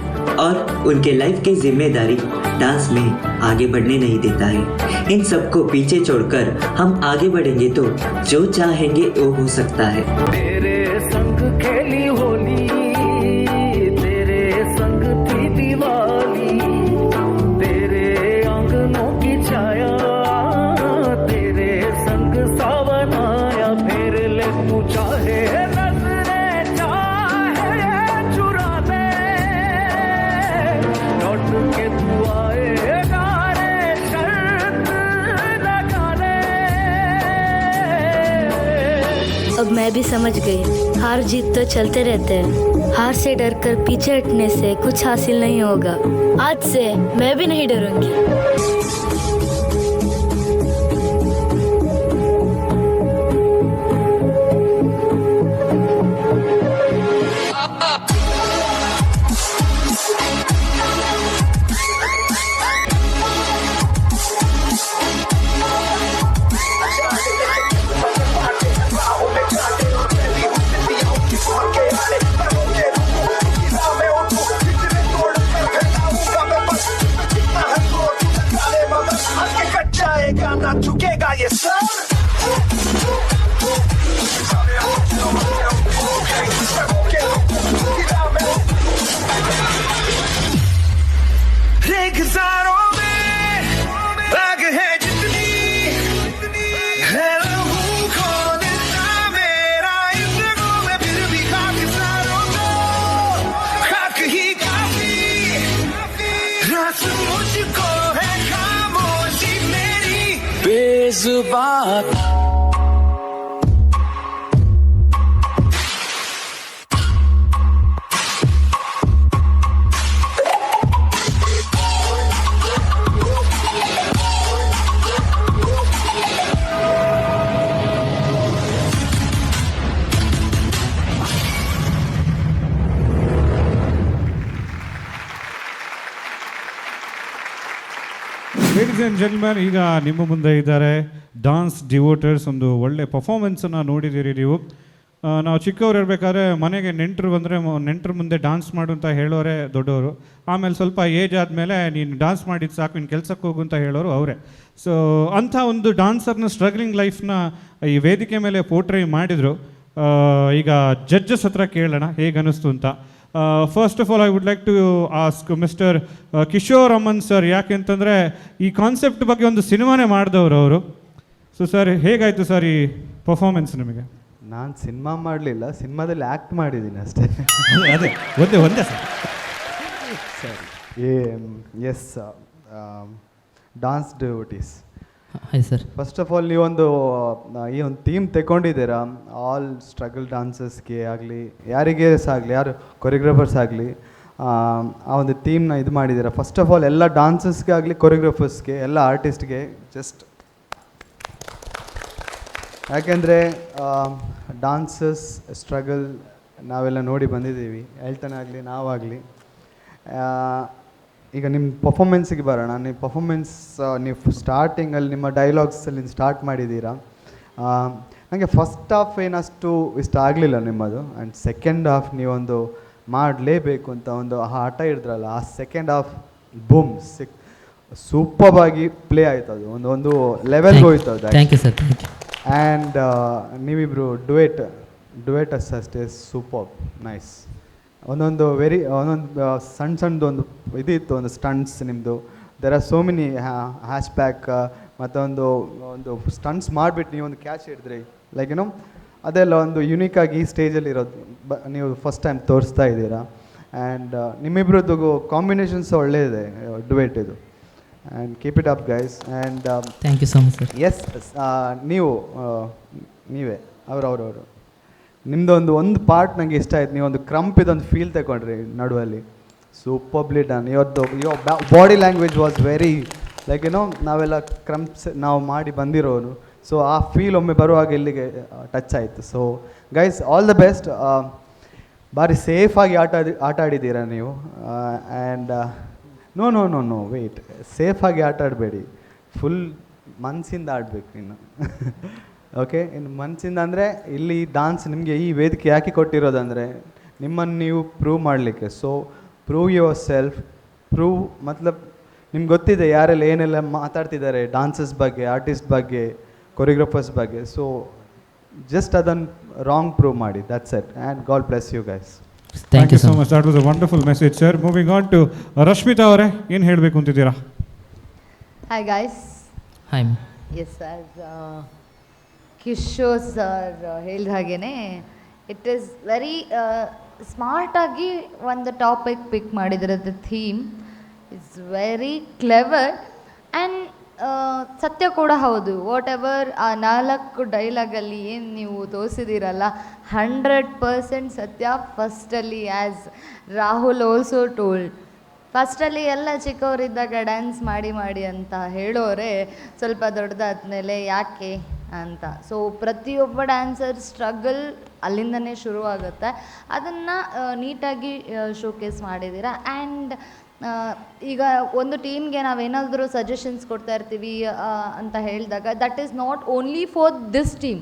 और उनके लाइफ की जिम्मेदारी डांस में आगे बढ़ने नहीं देता है. इन सबको पीछे छोड़कर हम आगे बढ़ेंगे तो जो चाहेंगे वो हो सकता है. तेरे संग खेली होली, तेरे संग थी दिवाली, तेरे आंगनों की छाया, तेरे संग सावन आया. फिर ले तू चाहे नजरे, चाहे चुरा ले, लौट के तू आएगा रे, शर्त लगा ले. अब मैं भी समझ गई, हार जीत तो चलते रहते हैं. हार से डर कर पीछे हटने से कुछ हासिल नहीं होगा. आज से मैं भी नहीं डरूंगी. झुकेगा ये सर। रेगज़ारों में आग है जितनी है लहू खोलना मेरा, इन जगहों में फिर भी खाकसारों को खाक ही काफी। रास मुझको है खामोशी मेरी बेजुबान। ಲೇಡೀಸ್ ಆ್ಯಂಡ್ ಜೆಂಟ್ಲ್ಮನ್, ಈಗ ನಿಮ್ಮ ಮುಂದೆ ಇದ್ದಾರೆ ಡಾನ್ಸ್ ಡಿವೋಟರ್ಸ್. ಒಂದು ಒಳ್ಳೆ ಪರ್ಫಾರ್ಮೆನ್ಸನ್ನು ನೋಡಿದ್ದೀರಿ ನೀವು. ನಾವು ಚಿಕ್ಕವ್ರು ಇರಬೇಕಾದ್ರೆ ಮನೆಗೆ ನೆಂಟರು ಬಂದರೆ ನೆಂಟರ ಮುಂದೆ ಡಾನ್ಸ್ ಮಾಡು ಅಂತ ಹೇಳೋರೆ ದೊಡ್ಡವರು. ಆಮೇಲೆ ಸ್ವಲ್ಪ ಏಜ್ ಆದಮೇಲೆ ನೀನು ಡಾನ್ಸ್ ಮಾಡಿದ್ದು ಸಾಕು, ನೀನು ಕೆಲಸಕ್ಕೆ ಹೋಗು ಅಂತ ಹೇಳೋರು ಅವರೇ. ಸೊ ಅಂಥ ಒಂದು ಡಾನ್ಸರ್ನ ಸ್ಟ್ರಗ್ಲಿಂಗ್ ಲೈಫ್ನ ಈ ವೇದಿಕೆ ಮೇಲೆ ಪೋರ್ಟ್ರೇ ಮಾಡಿದರು. ಈಗ ಜಡ್ಜಸ್ ಹತ್ರ ಕೇಳೋಣ ಹೇಗೆ ಅನ್ನಿಸ್ತು ಅಂತ. First of all I would like to ask mister Kishore Aman sir, ಯಾಕೆಂತಂದರೆ ಈ ಕಾನ್ಸೆಪ್ಟ್ ಬಗ್ಗೆ ಒಂದು ಸಿನಿಮಾನೇ ಮಾಡಿದವರು ಅವರು. ಸೊ ಸರ್, ಹೇಗಾಯಿತು ಸರ್ ಈ ಪರ್ಫಾರ್ಮೆನ್ಸ್ ನಿಮಗೆ? ನಾನು ಸಿನಿಮಾ ಮಾಡಲಿಲ್ಲ, ಸಿನಿಮಾದಲ್ಲಿ ಆ್ಯಕ್ಟ್ ಮಾಡಿದ್ದೀನಿ ಅಷ್ಟೇ. ಅದೇ ಒಂದೇ ಒಂದೇ ಸರ್. ಸರಿ, yes, dance devotees. Hi sir. First of all ನೀವೊಂದು ಈ ಒಂದು ಥೀಮ್ ತಗೊಂಡಿದ್ದೀರಾ, ಆಲ್ ಸ್ಟ್ರಗಲ್ ಡಾನ್ಸಸ್ಗೆ ಆಗಲಿ, ಯಾರಿಗೆ ಸಹ ಆಗಲಿ, ಯಾರು ಕೊರಿಯೋಗ್ರಾಫರ್ಸ್ ಆಗಲಿ, ಆ ಒಂದು ಥೀಮ್ನ ಇದು ಮಾಡಿದ್ದೀರಾ. ಫಸ್ಟ್ ಆಫ್ ಆಲ್ ಎಲ್ಲ ಡಾನ್ಸಸ್ಗೆ ಆಗಲಿ, ಕೊರಿಯೋಗ್ರಾಫರ್ಸ್ಗೆ, ಎಲ್ಲ ಆರ್ಟಿಸ್ಟ್ಗೆ ಜಸ್ಟ್, ಯಾಕೆಂದರೆ ಡಾನ್ಸಸ್ ಸ್ಟ್ರಗಲ್ ನಾವೆಲ್ಲ ನೋಡಿ ಬಂದಿದ್ದೀವಿ, ಹೇಳ್ತಾನೆ ಆಗಲಿ ನಾವಾಗಲಿ. ಈಗ ನಿಮ್ಮ ಪರ್ಫಾಮೆನ್ಸಿಗೆ ಬರೋಣ. ನಿಮ್ಮ ಪರ್ಫಾಮೆನ್ಸ್ ನೀವು ಸ್ಟಾರ್ಟಿಂಗಲ್ಲಿ ನಿಮ್ಮ ಡೈಲಾಗ್ಸಲ್ಲಿ ಸ್ಟಾರ್ಟ್ ಮಾಡಿದ್ದೀರಾ. ನನಗೆ ಫಸ್ಟ್ ಹಾಫ್ ಏನಷ್ಟು ಇಷ್ಟ ಆಗಲಿಲ್ಲ ನಿಮ್ಮದು, ಆ್ಯಂಡ್ ಸೆಕೆಂಡ್ ಹಾಫ್ ನೀವೊಂದು ಮಾಡಲೇಬೇಕು ಅಂತ ಒಂದು ಆಟ ಹಿಡಿದ್ರಲ್ಲ, ಆ ಸೆಕೆಂಡ್ ಹಾಫ್ ಬೂಮ್ ಸಿಕ್ ಸೂಪರ್ಬಾಗಿ ಪ್ಲೇ ಆಯಿತು. ಅದು ಒಂದು ಒಂದು ಲೆವೆಲ್ಗೆ ಹೋಯ್ತು ಅದು. Thank you sir, thank you. And ನೀವಿಬ್ಬರು ಡುಯೆಟ್ ಅಷ್ಟೇ ಸೂಪರ್ ನೈಸ್. ಒಂದೊಂದು ವೆರಿ ಒಂದೊಂದು ಸಣ್ಣ ಸಣ್ಣದು ಒಂದು ಇದಿತ್ತು, ಒಂದು ಸ್ಟಂಟ್ಸ್ ನಿಮ್ಮದು. There are so many hash back ಮತ್ತೊಂದು ಒಂದು ಸ್ಟಂಟ್ಸ್ ಮಾಡಿಬಿಟ್ಟು ನೀವೊಂದು ಕ್ಯಾಚ್ ಹಿಡಿದ್ರಿ, ಲೈಕ್ ಏನೋ ಅದೆಲ್ಲ ಒಂದು ಯುನೀಕಾಗಿ ಈ ಸ್ಟೇಜಲ್ಲಿ ಇರೋದು ನೀವು ಫಸ್ಟ್ ಟೈಮ್ ತೋರಿಸ್ತಾ ಇದ್ದೀರಾ. ಆ್ಯಂಡ್ ನಿಮ್ಮಿಬ್ಬರದ್ದು ಕಾಂಬಿನೇಷನ್ಸ್ ಒಳ್ಳೆಯದೆ ಡುಯೆಟ್ ಇದು. And keep it up guys. And thank you so much sir. Yes, ನೀವು ನೀವೇ ಅವರವರವರು ನಿಮ್ಮದೊಂದು ಒಂದು ಪಾರ್ಟ್ ನನಗೆ ಇಷ್ಟ ಆಯ್ತು. ನೀವೊಂದು ಕ್ರಂಪ್ ಇದೊಂದು ಫೀಲ್ ತಗೊಂಡ್ರಿ ನಡುವಲ್ಲಿ, ಸೂಪರ್ಬ್ಲಿ ಡನ್. ಇವತ್ತು your body language was very like ಏನೋ ನಾವೆಲ್ಲ ಕ್ರಂಪ್ಸ್ ನಾವು ಮಾಡಿ ಬಂದಿರೋರು, ಸೊ ಆ ಫೀಲ್ ಒಮ್ಮೆ ಬರುವಾಗ ಇಲ್ಲಿಗೆ ಟಚ್ ಆಯಿತು. So guys all the best. ಭಾರಿ ಸೇಫಾಗಿ ಆಟ ಆಡಿದ್ದೀರಾ ನೀವು. And no no no no wait, ಸೇಫಾಗಿ ಆಟ ಆಡಬೇಡಿ, ಫುಲ್ ಮನಸ್ಸಿಂದ ಆಡಬೇಕು ಇನ್ನು. ಓಕೆ, ಇನ್ನು ಮನಸ್ಸಿಂದ ಅಂದರೆ ಇಲ್ಲಿ ಡಾನ್ಸ್ ನಿಮಗೆ ಈ ವೇದಿಕೆ ಯಾಕೆ ಕೊಟ್ಟಿರೋದಂದರೆ ನಿಮ್ಮನ್ನು ನೀವು ಪ್ರೂವ್ ಮಾಡಲಿಕ್ಕೆ. So prove yourself, prove ಮತ್ಲಬ್ ನಿಮ್ಗೆ ಗೊತ್ತಿದೆ ಯಾರೆಲ್ಲ ಏನೆಲ್ಲ ಮಾತಾಡ್ತಿದ್ದಾರೆ ಡಾನ್ಸಸ್ ಬಗ್ಗೆ, ಆರ್ಟಿಸ್ಟ್ ಬಗ್ಗೆ, ಕೊರಿಯೋಗ್ರಾಫರ್ಸ್ ಬಗ್ಗೆ. ಸೊ ಜಸ್ಟ್ ಅದನ್ನು ರಾಂಗ್ ಪ್ರೂವ್ ಮಾಡಿ, that's it. And God bless you guys. Thank you so much. That was a wonderful message sir. Moving on to Rashmita ಅವರೇ, ಏನು ಹೇಳಬೇಕು ಅಂತಿದ್ದೀರಾ? Hi guys. Hi. Yes, as Kishore sir ಹೇಳಿದ ಹಾಗೇ it is very ಸ್ಮಾರ್ಟಾಗಿ ಒಂದು topic ಪಿಕ್ ಮಾಡಿದರೆ. The theme is very clever and ಸತ್ಯ ಕೂಡ ಹೌದು. What ever ಆ 4 ಡೈಲಾಗಲ್ಲಿ ಏನು ನೀವು ತೋರಿಸಿದ್ದೀರಲ್ಲ, 100% ಸತ್ಯ. ಫಸ್ಟಲ್ಲಿ ಆ್ಯಸ್ ರಾಹುಲ್ ಆಲ್ಸೋ ಟೋಲ್ಡ್, ಫಸ್ಟಲ್ಲಿ ಎಲ್ಲ ಚಿಕ್ಕವರಿದ್ದಾಗ ಡ್ಯಾನ್ಸ್ ಮಾಡಿ ಮಾಡಿ ಅಂತ ಹೇಳೋರೆ, ಸ್ವಲ್ಪ ದೊಡ್ಡದಾದ್ಮೇಲೆ ಯಾಕೆ ಅಂತ. ಸೊ ಪ್ರತಿಯೊಬ್ಬ ಡ್ಯಾನ್ಸರ್ ಸ್ಟ್ರಗಲ್ ಅಲ್ಲಿಂದನೇ ಶುರುವಾಗುತ್ತೆ. ಅದನ್ನು ನೀಟಾಗಿ ಶೋಕೇಸ್ ಮಾಡಿದ್ದೀರಾ. ಆ್ಯಂಡ್ ಈಗ ಒಂದು ಟೀಮ್ಗೆ ನಾವೇನಾದರೂ ಸಜೆಷನ್ಸ್ ಕೊಡ್ತಾ ಇರ್ತೀವಿ ಅಂತ ಹೇಳಿದಾಗ, that is not only for this team,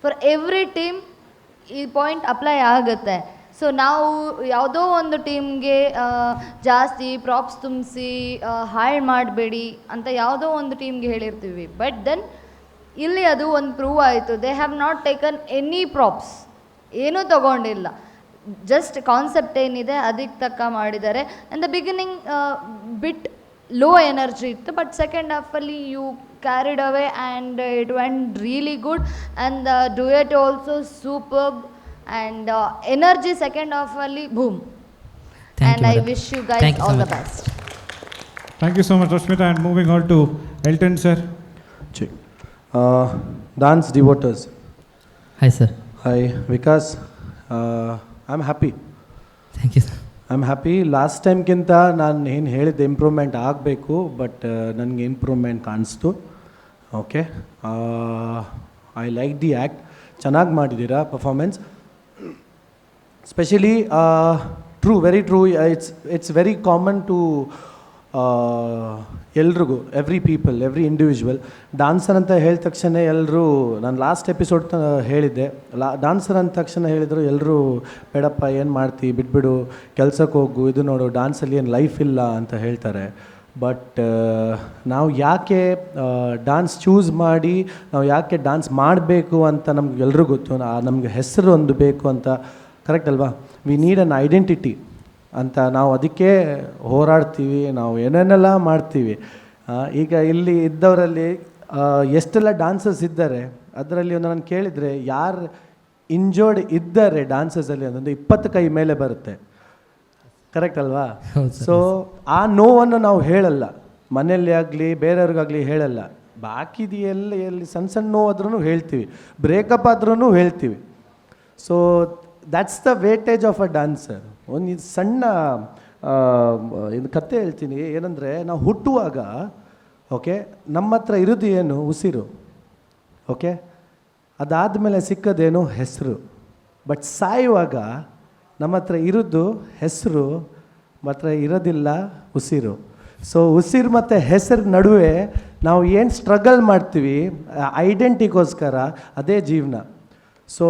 for every team ಈ ಪಾಯಿಂಟ್ ಅಪ್ಲೈ ಆಗುತ್ತೆ. So ನಾವು ಯಾವುದೋ ಒಂದು ಟೀಮ್ಗೆ ಜಾಸ್ತಿ ಪ್ರಾಪ್ಸ್ ತುಂಬಿಸಿ ಹಾಳು ಮಾಡಬೇಡಿ ಅಂತ ಯಾವುದೋ ಒಂದು ಟೀಮ್ಗೆ ಹೇಳಿರ್ತೀವಿ. ಬಟ್ then ಇಲ್ಲಿ ಅದು ಒಂದು ಪ್ರೂವ್ ಆಯಿತು. They have not taken any props, ಏನೂ ತಗೊಂಡಿಲ್ಲ. ಜಸ್ಟ್ ಕಾನ್ಸೆಪ್ಟ್ ಏನಿದೆ ಅದಕ್ಕೆ ತಕ್ಕ ಮಾಡಿದ್ದಾರೆ. And the beginning bit low energy ಇತ್ತು, ಬಟ್ ಸೆಕೆಂಡ್ ಹಾಫಲ್ಲಿ you carried away and it went really good. And the duet also superb and energy second ಹಾಫಲ್ಲಿ boom. Thank and you, I madam. Wish you guys Thank you so all the much. Best. Thank you so much Rashmita, and moving on to Elton sir. Dance devotees. Hi sir. Hi Vikas, I am happy. Thank you sir. I am happy. Last ಟೈಮ್ಗಿಂತ ನಾನು ಏನು ಹೇಳಿದ್ದೆ improvement ಆಗಬೇಕು, but ನನಗೆ improvement ಕಾಣಿಸ್ತು. Okay, I like the act. ಚೆನ್ನಾಗಿ ಮಾಡಿದ್ದೀರಾ performance. Specially true, very true. It's very common to ಎಲ್ರಿಗೂ, every people, every individual. Dancer ಅಂತ ಹೇಳಿದ ತಕ್ಷಣ ಎಲ್ಲರೂ, ನಾನು ಲಾಸ್ಟ್ ಎಪಿಸೋಡ್ ಹೇಳಿದ್ದೆ, ಡಾನ್ಸರ್ ಅಂದ ತಕ್ಷಣ ಹೇಳಿದರು ಎಲ್ಲರೂ, ಬೇಡಪ್ಪ ಏನು ಮಾಡ್ತಿ, ಬಿಟ್ಬಿಡು, ಕೆಲ್ಸಕ್ಕೆ ಹೋಗು, ಇದು ನೋಡು, ಡಾನ್ಸಲ್ಲಿ ಏನು ಲೈಫ್ ಇಲ್ಲ ಅಂತ ಹೇಳ್ತಾರೆ. ಬಟ್ ನಾವು ಯಾಕೆ ಡಾನ್ಸ್ ಚೂಸ್ ಮಾಡಿ, ನಾವು ಯಾಕೆ ಡಾನ್ಸ್ ಮಾಡಬೇಕು ಅಂತ ನಮ್ಗೆ ಎಲ್ರಿಗೂ ಗೊತ್ತು. ನಮಗೆ ಹೆಸರು ಒಂದು ಬೇಕು ಅಂತ, ಕರೆಕ್ಟ್ ಅಲ್ವಾ? We need an identity ಅಂತ ನಾವು ಅದಕ್ಕೆ ಹೋರಾಡ್ತೀವಿ, ನಾವು ಏನೇನೆಲ್ಲ ಮಾಡ್ತೀವಿ. ಈಗ ಇಲ್ಲಿ ಇದ್ದವರಲ್ಲಿ ಎಷ್ಟೆಲ್ಲ ಡಾನ್ಸರ್ಸ್ ಇದ್ದಾರೆ, ಅದರಲ್ಲಿ ಒಂದು ನಾನು ಕೇಳಿದರೆ ಯಾರು ಇಂಜೋರ್ಡ್ ಇದ್ದಾರೆ ಡಾನ್ಸರ್ಸಲ್ಲಿ ಅದೊಂದು 20 ಕೈ ಮೇಲೆ ಬರುತ್ತೆ, ಕರೆಕ್ಟ್ ಅಲ್ವಾ? ಸೊ ಆ ನೋವನ್ನು ನಾವು ಹೇಳಲ್ಲ, ಮನೆಯಲ್ಲಿ ಆಗಲಿ ಬೇರೆಯವ್ರಿಗಾಗಲಿ ಹೇಳಲ್ಲ. ಬಾಕಿದು ಎಲ್ಲಿ ಎಲ್ಲಿ ಸಣ್ಣ ಸಣ್ಣ ನೋವಾದ್ರೂ ಹೇಳ್ತೀವಿ, ಬ್ರೇಕಪ್ ಆದ್ರೂ ಹೇಳ್ತೀವಿ. So that's the weightage of a dancer. ಒಂದು ಇದು ಸಣ್ಣ ಇದು ಕತೆ ಹೇಳ್ತೀನಿ. ಏನಂದರೆ, ನಾವು ಹುಟ್ಟುವಾಗ ಓಕೆ ನಮ್ಮ ಹತ್ರ ಇರೋದು ಏನು? ಉಸಿರು. ಓಕೆ, ಅದಾದಮೇಲೆ ಸಿಕ್ಕದೇನು? ಹೆಸರು. ಬಟ್ ಸಾಯುವಾಗ ನಮ್ಮ ಹತ್ರ ಇರೋದು ಹೆಸರು, ಮಾತ್ರ ಇರೋದಿಲ್ಲ ಉಸಿರು. ಸೊ ಉಸಿರು ಮತ್ತು ಹೆಸರು ನಡುವೆ ನಾವು ಏನು ಸ್ಟ್ರಗಲ್ ಮಾಡ್ತೀವಿ ಐಡೆಂಟಿಗೋಸ್ಕರ, ಅದೇ ಜೀವನ. So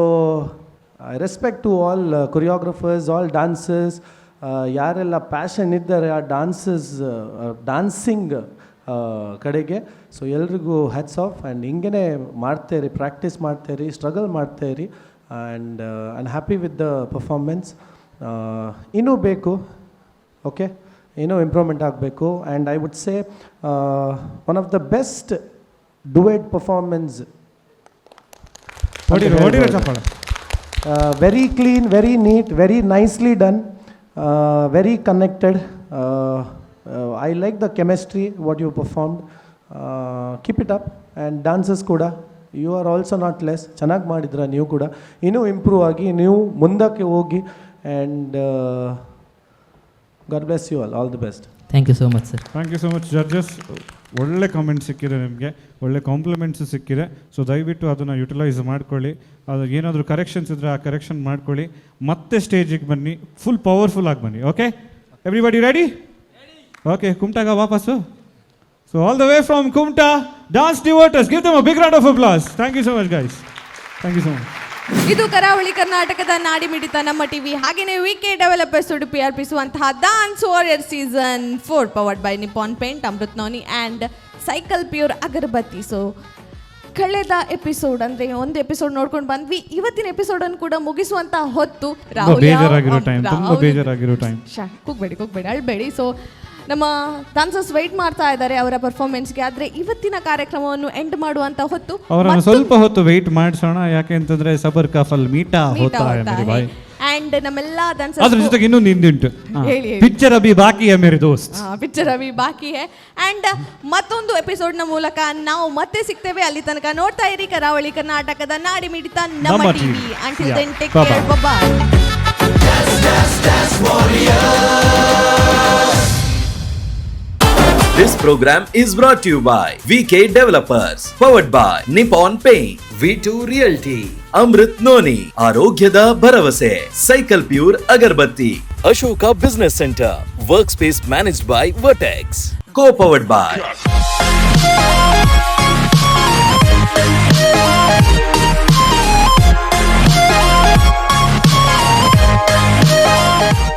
I respect to all choreographers, all dancers, ಯಾರೆಲ್ಲ ಪ್ಯಾಷನ್ ಇದ್ದಾರೆ ಆ ಡಾನ್ಸಸ್ ಡಾನ್ಸಿಂಗ್ ಕಡೆಗೆ. ಸೊ ಎಲ್ರಿಗೂ hats off. And ಹಿಂಗೇ ಮಾಡ್ತಾಯಿರಿ, ಪ್ರಾಕ್ಟೀಸ್ ಮಾಡ್ತಾಯಿರಿ, ಸ್ಟ್ರಗಲ್ ಮಾಡ್ತಾಯಿರಿ. And I am happy with the performance. ಇನ್ನೂ ಬೇಕು, ಓಕೆ, ಇನ್ನೂ ಇಂಪ್ರೂವ್ಮೆಂಟ್ ಆಗಬೇಕು. And I would say one of the best duet performance. ಹೊಡೀರಿ, ಹೊಡೀರಿ ಚಪ್ಪಾಳೆ. Very clean, very neat, very nicely done, very connected. I like the chemistry what you performed. Keep it up. And dancers ಕೂಡ, you are also not less. ಚೆನ್ನಾಗಿ ಮಾಡಿದ್ರ ನೀವು ಕೂಡ. ಇನ್ನೂ improve ಆಗಿ ನೀವು ಮುಂದಕ್ಕೆ ಹೋಗಿ. And God bless you all, all the best. Thank you so much sir. Thank you so much judges. ಒಳ್ಳೆ ಕಾಮೆಂಟ್ ಸಿಕ್ಕಿದೆ ನಿಮಗೆ, ಒಳ್ಳೆ ಕಾಂಪ್ಲಿಮೆಂಟ್ಸು ಸಿಕ್ಕಿದೆ. ಸೊ ದಯವಿಟ್ಟು ಅದನ್ನು ಯುಟಿಲೈಸ್ ಮಾಡ್ಕೊಳ್ಳಿ. ಅದು ಏನಾದರೂ ಕರೆಕ್ಷನ್ಸ್ ಇದ್ದರೆ ಆ ಕರೆಕ್ಷನ್ ಮಾಡ್ಕೊಳ್ಳಿ. ಮತ್ತೆ ಸ್ಟೇಜಿಗೆ ಬನ್ನಿ, ಫುಲ್ ಪವರ್ಫುಲ್ ಆಗಿ ಬನ್ನಿ. Okay, everybody ready? Okay, ಕುಮಟಾಗ ವಾಪಸ್ಸು. So all the way from Kumta, dance devotees, give them a big round of applause. Thank you so much guys, thank you so much. ಇದು ಕರಾವಳಿ ಕರ್ನಾಟಕದ ನಾಡಿ ಮಿಡಿತ ನಮ್ಮ ಟಿವಿ, ಹಾಗೆಯೇ V K developers Udupi ಅರ್ಪಿಸುವಂತಹ dance warrior season 4 powered by Nippon paint, Amrut noni and cycle pure agarbatti. So ಕಳೆದ episode ಅಂದರೆ ಒಂದು episode ನೋಡ್ಕೊಂಡು ಬಂದ್ವಿ, ಇವತ್ತಿನ ಎಪಿಸೋಡ್ ಅನ್ನು ಕೂಡ ಮುಗಿಸುವಂತ ಹೊತ್ತು. ರಾಹುಲ್ ಬೇಜಾರಾಗಿರೋ ಟೈಮ್, ತುಂಬ ಬೇಜಾರಾಗಿರೋ ಟೈಮ್. ಕೂಗ್ಬೇಡಿ ಕೂಗ್ಬೇಡಿ, ಅಳ್ಬೇಡಿ. ಸೊ ನಮ್ಮ ಡಾನ್ಸರ್ಸ್ ವೆಯ್ಟ್ ಮಾಡ್ತಾ ಇದ್ದಾರೆ ಅವರ ಪರ್ಫಾರ್ಮೆನ್ಸ್ಗೆ. ಆದರೆ ಇವತ್ತಿನ ಕಾರ್ಯಕ್ರಮವನ್ನು ಎಂಡ್ ಮಾಡುವಂತ ಹೊತ್ತು. ಅವರನ್ನು ಸ್ವಲ್ಪ ಹೊತ್ತು ವೆಯ್ಟ್ ಮಾಡಿಸೋಣ, ಯಾಕೆ ಅಂತಂದ್ರೆ ಸಬರ್ ಕಾ ಫಲ್ ಮೀಠಾ ಹೋತಾ ಹೈ ಮೇರಿ ಭಾಯ್. ಅಂಡ್ ನಮ್ಮೆಲ್ಲ ಅದ್ರ ಡಾನ್ಸರ್ಸ್ ಜೊತೆಗೆ ಇನ್ನೊಂದು ಹಿಂದುಂಟು, ಹೇಳಿ, ಹೇಳಿ. ಪಿಕ್ಚರ್ ಅಭಿ ಬಾಕಿ ಹೈ ಮೇರಿ ದೋಸ್ತ್. ಪಿಕ್ಚರ್ ಅಭಿ ಬಾಕಿ ಹೈ. ಅಂಡ್ ಮತ್ತೊಂದು ಎಪಿಸೋಡ್ನ ಮೂಲಕ ನಾವು ಮತ್ತೆ ಸಿಗ್ತೇವೆ. ಅಲ್ಲಿ ತನಕ ನೋಡ್ತಾ ಇರಿ ಕರಾವಳಿ ಕರ್ನಾಟಕದ ನಾಡಿ ಮಿಡಿತ ನಮ್ಮ ನಮ್ಮ TV. TV. Until Yeah. Then take Bye-bye. Care, bye. This program is brought to you by VK Developers, powered by Nippon Paint, V2 Realty, Amrit Noni, ಆರೋಗ್ಯದ ಭರವಸೆ, cycle pure agarbatti, Ashoka business centre, work space managed by Vertex, co powered by